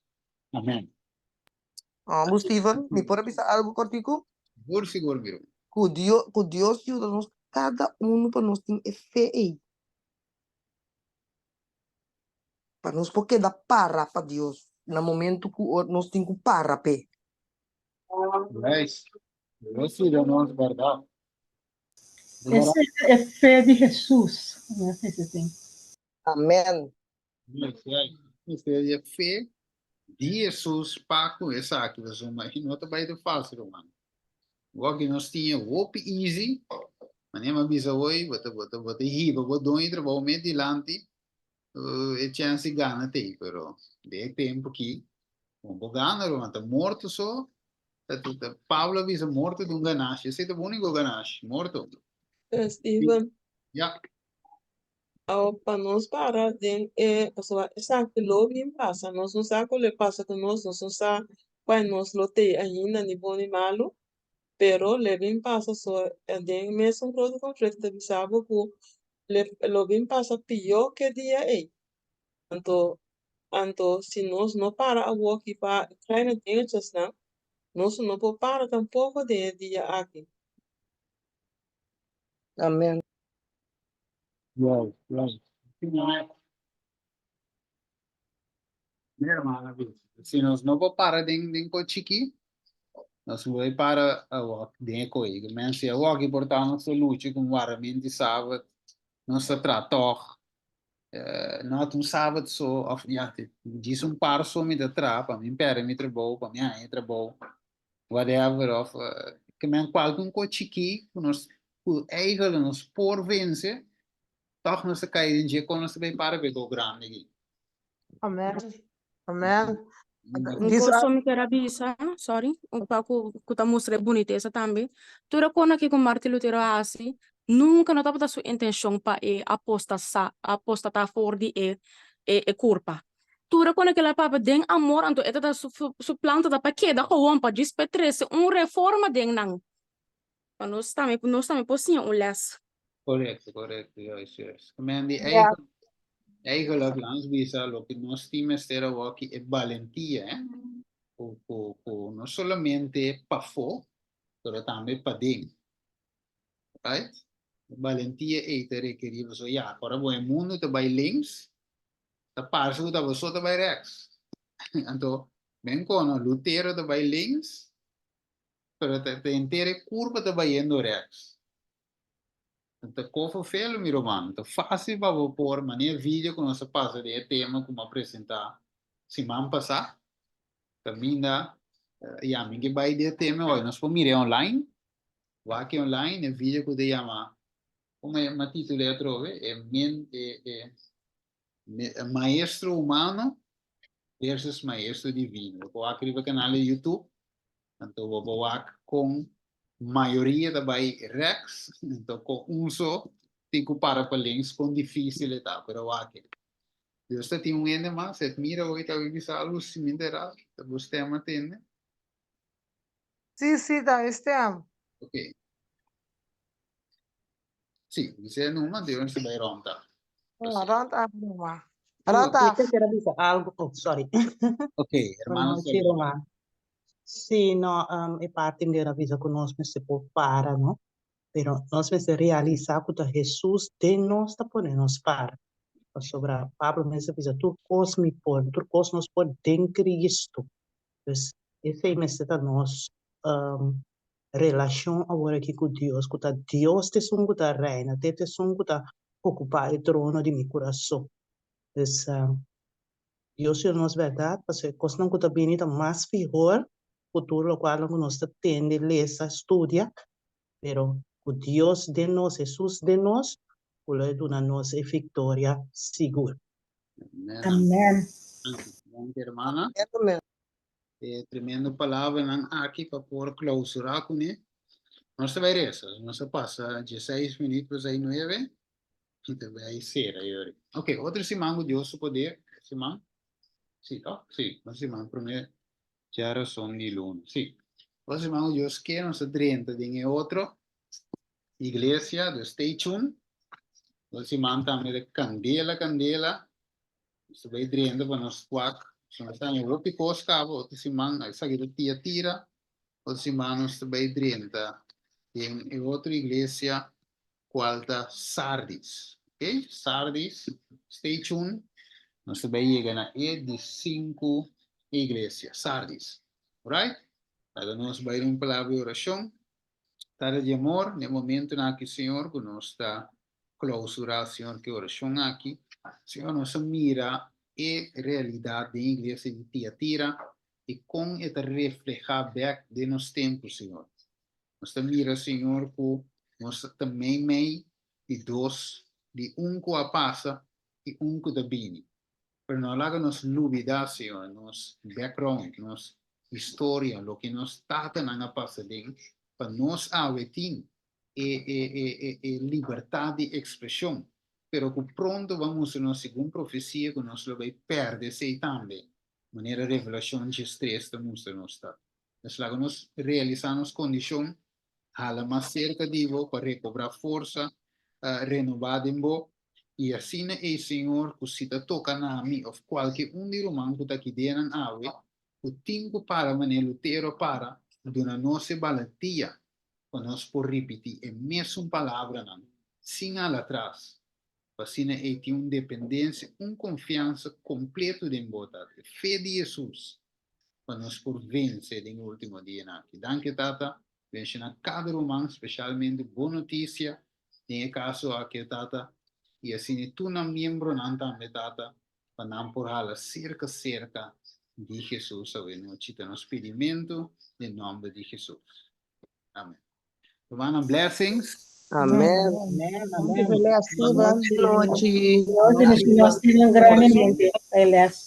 Amen. Amo Steven, mi por a bisa algo kortiku? Sigur, sigur, mi ruman. Ku Dios, ku Dios yuda nos kada unu pa nos tin e fe ei. Pa nos por keda para pa Dios na momento ku nos tin ku para p'e. Nice. Dios yuda nos, bèrdat. Esei ta e fe di Hesus. Amen. Mester di e fe di Hesus pa ku esaki, pasobra e no ta bai ta fásil, ruman. Wak nos tin e hopi easy, manera mi a bisa hoy, bo ta bo ta bo ta hiba bo doño di trabou mes dilanti, e chèns di gana t'ei, pero den e tempu aki, bo no por gana, ruman, ta morto so, ta ta Pablo a bisa morto ta un ganashi, esei ta bo úniko ganashi, morto. Steven. Ya. Awo pa nos para den e, pasobra esaki lo bin pasa, nos no sa ku lo e pasa ku nos, nos no sa kua nos lo tei ainda, ni bon ni malu, pero lo e bin pasa, so den e mesun grote konflikto ta bisa bo ku lo bin pasa pió ke dia ei. Anto, anto si nos no para awoki pa kleine dingetjesnan, nos no por para tampoko den e dia aki. Amen. Right, right. Mi hermana bisa, si nos no por para den den ko chiki, nos no por para awor den e koi. Men si awor aki por ta nos ta lucha ku un waramentu di sabat, nos ta traha tòg. No ta un sabat so, òf ya, djis un par so mi ta traha pa mi pèrdè mi trabou, pa mi haña trabou. Whatever, òf ke men kualke un kos chikí ku nos ku eigenlijk nos por vense, tòg nos ta kai den dje kon nos ta bai para pa e kos grandi aki. Amen. Amen. Un Disa. kos mi ker a bisa, sorry, un pa ku ku ta mustra e bunitesa tambe. Tur e kos aki ku Martin Lutero a hasi, nunka no tabata su intenshon pa e apostasa apostatá for di e e kurpa. Tur e kos ku el a papia den amor, anto e ta su su plan ta pa keda gewoon pa djis pa e trese un reforma den nan. Pa nos tambe, nos tambe por siña un les. Korekto, korekto, juist, juist. Mandy, eigenlijk, eigenlijk lans bisa loke nos tin mester awoki e balentia, eh? Ku, ku, ku no solamente pafó, pero tambe paden. Right? E balentia ei ta rekerí pasobra ya, ora bo e mundu ta bai links, ta parse ku ta boso ta bai rechts. Anto, men kono Lutero ta bai links, pero ta ta henter e kurpa ta bayendo rechts. Ta kofo felo mi ruman, ta fásil pa bo por manera video ku nos a pasa den e tema ku mi a presentá siman pasá, kaminda ya mi ke bai den e tema hoy, nos por mir'é online, wak e online e video ku ta yama, komo mi a titul'é atrobe? E men e e Maestro humano versus maestro divino. Bo por wak riba kanal di YouTube, anto bo por wak kon mayoria ta bai rechts, anto kon un so tin ku para pa links, kon difísil e ta, pero wak e. Dios ta tin un hende mas, Edmira hoy ta bisa algu si mi entera, ta bo stem a tende. Sí, sí, ta mi stem. Ok. Sí, dice numa, Dios se bai rond af. Ah, rond af numa. Rond Mi af. te quiero bisa algo. Oh, sorry. Ok, hermano Buenas noches, Román. Sí, no, um, e parte mi a bisa ku nos mester por para, no? Pero nos mester realisá ku ta Hesus den nos ta pone nos para. Pasobra Pablo mes a bisa tur kos mi por, tur kos nos por den Cristo. Pues esei mester ta nos um, relashon awor aki ku Dios, ku ta Dios ta esun ku ta reina, te ta esun ku ta okupá e trono di mi kurason. Pues, Dios yuda nos bèrdat, pasobra e kosnan ku ta bini ta mas mihor ku tur lokualnan ku nos ta tende, lesa, studia, pero ku Dios den nos, Hesus den nos, ku lo e duna nos e viktoria sigur. Amen. Danki, hermana. E tremendo palabranan aki pa por clausura kuné. Nos ta bai resa. Nos a pasa dieseis minuut pas ei nuebe. I ta bai sera yori. Ok, otro siman ku Dios su poder. Siman? Sí, toch? Sí, otro siman promé djarason di luna. Sí. Otro siman ku Dios ke nos ta drenta den e otro iglesia, dus stay tuned. Otro siman tambe ta kandela, kandela. Nos ta bai drenta pa nos wak. So nos ta haña hopi kos kaba otro siman. Esaki ta tia tira. Otro siman nos ta bai drenta den e otro iglesia kual ta Sardis. Ok, Sardis, stay tuned. Nos ta bai yega na e di sinku iglesia, Sardis. Alright? Laga nos bai den un palabra di orashon. Tata di amor, na e momentonan aki, Señor, ku nos ta klausurá, Señor, ku e orashon aki, Señor, nos a mira e realidat den iglesia di Tiatira i kon e ta reflehá bèk den nos tempu, Señor. Nos ta mira, Señor, ku nos ta meimei di dos, di un ku a pasa i un ku ta bini. Pero no laga nos lubidá, Señor, nos background, nos historia, loke nos tatanan a pasa den, pa nos awe tin e, e, e, e, e libertad di ekspreshon, pero ku pronto bo a mustra nos segun profesia ku nos lo bai pèrdè esei tambe, manera Revelashon diestres ta mustra nos ta. Nos laga nos realisá nos kondishon, hala mas serka di bo pa rekobrá forsa, renobá den bo, i asina ei, Señor, ku si ta toka na mi òf kualke un di ruman ku ta aki den nan awe, ku tin ku para manera Lutero a para, duna nos e balantia pa nos por ripití e mesun palabranan sin hala atras, pa asina ei tin un dependensia, un konfiansa kompleto den bo, Tata, e fe di Hesus, pa nos por vense den e ultimo dianan aki. Danki, Tata, benshoná kada ruman, speshalmente Bon Notisia den e kaso aki, Tata, i asina tur nan miembronan tambe, Tata, pa nan por hala serka serka di Hesus awenochi. Ta nos pidimentu den nòmber di Hesus. Amen. Rumannan, blessings. Amen. Amen, Danki amen. pa les, Steven. Nochi. Dios bendicioná Steven grandemente pa e les.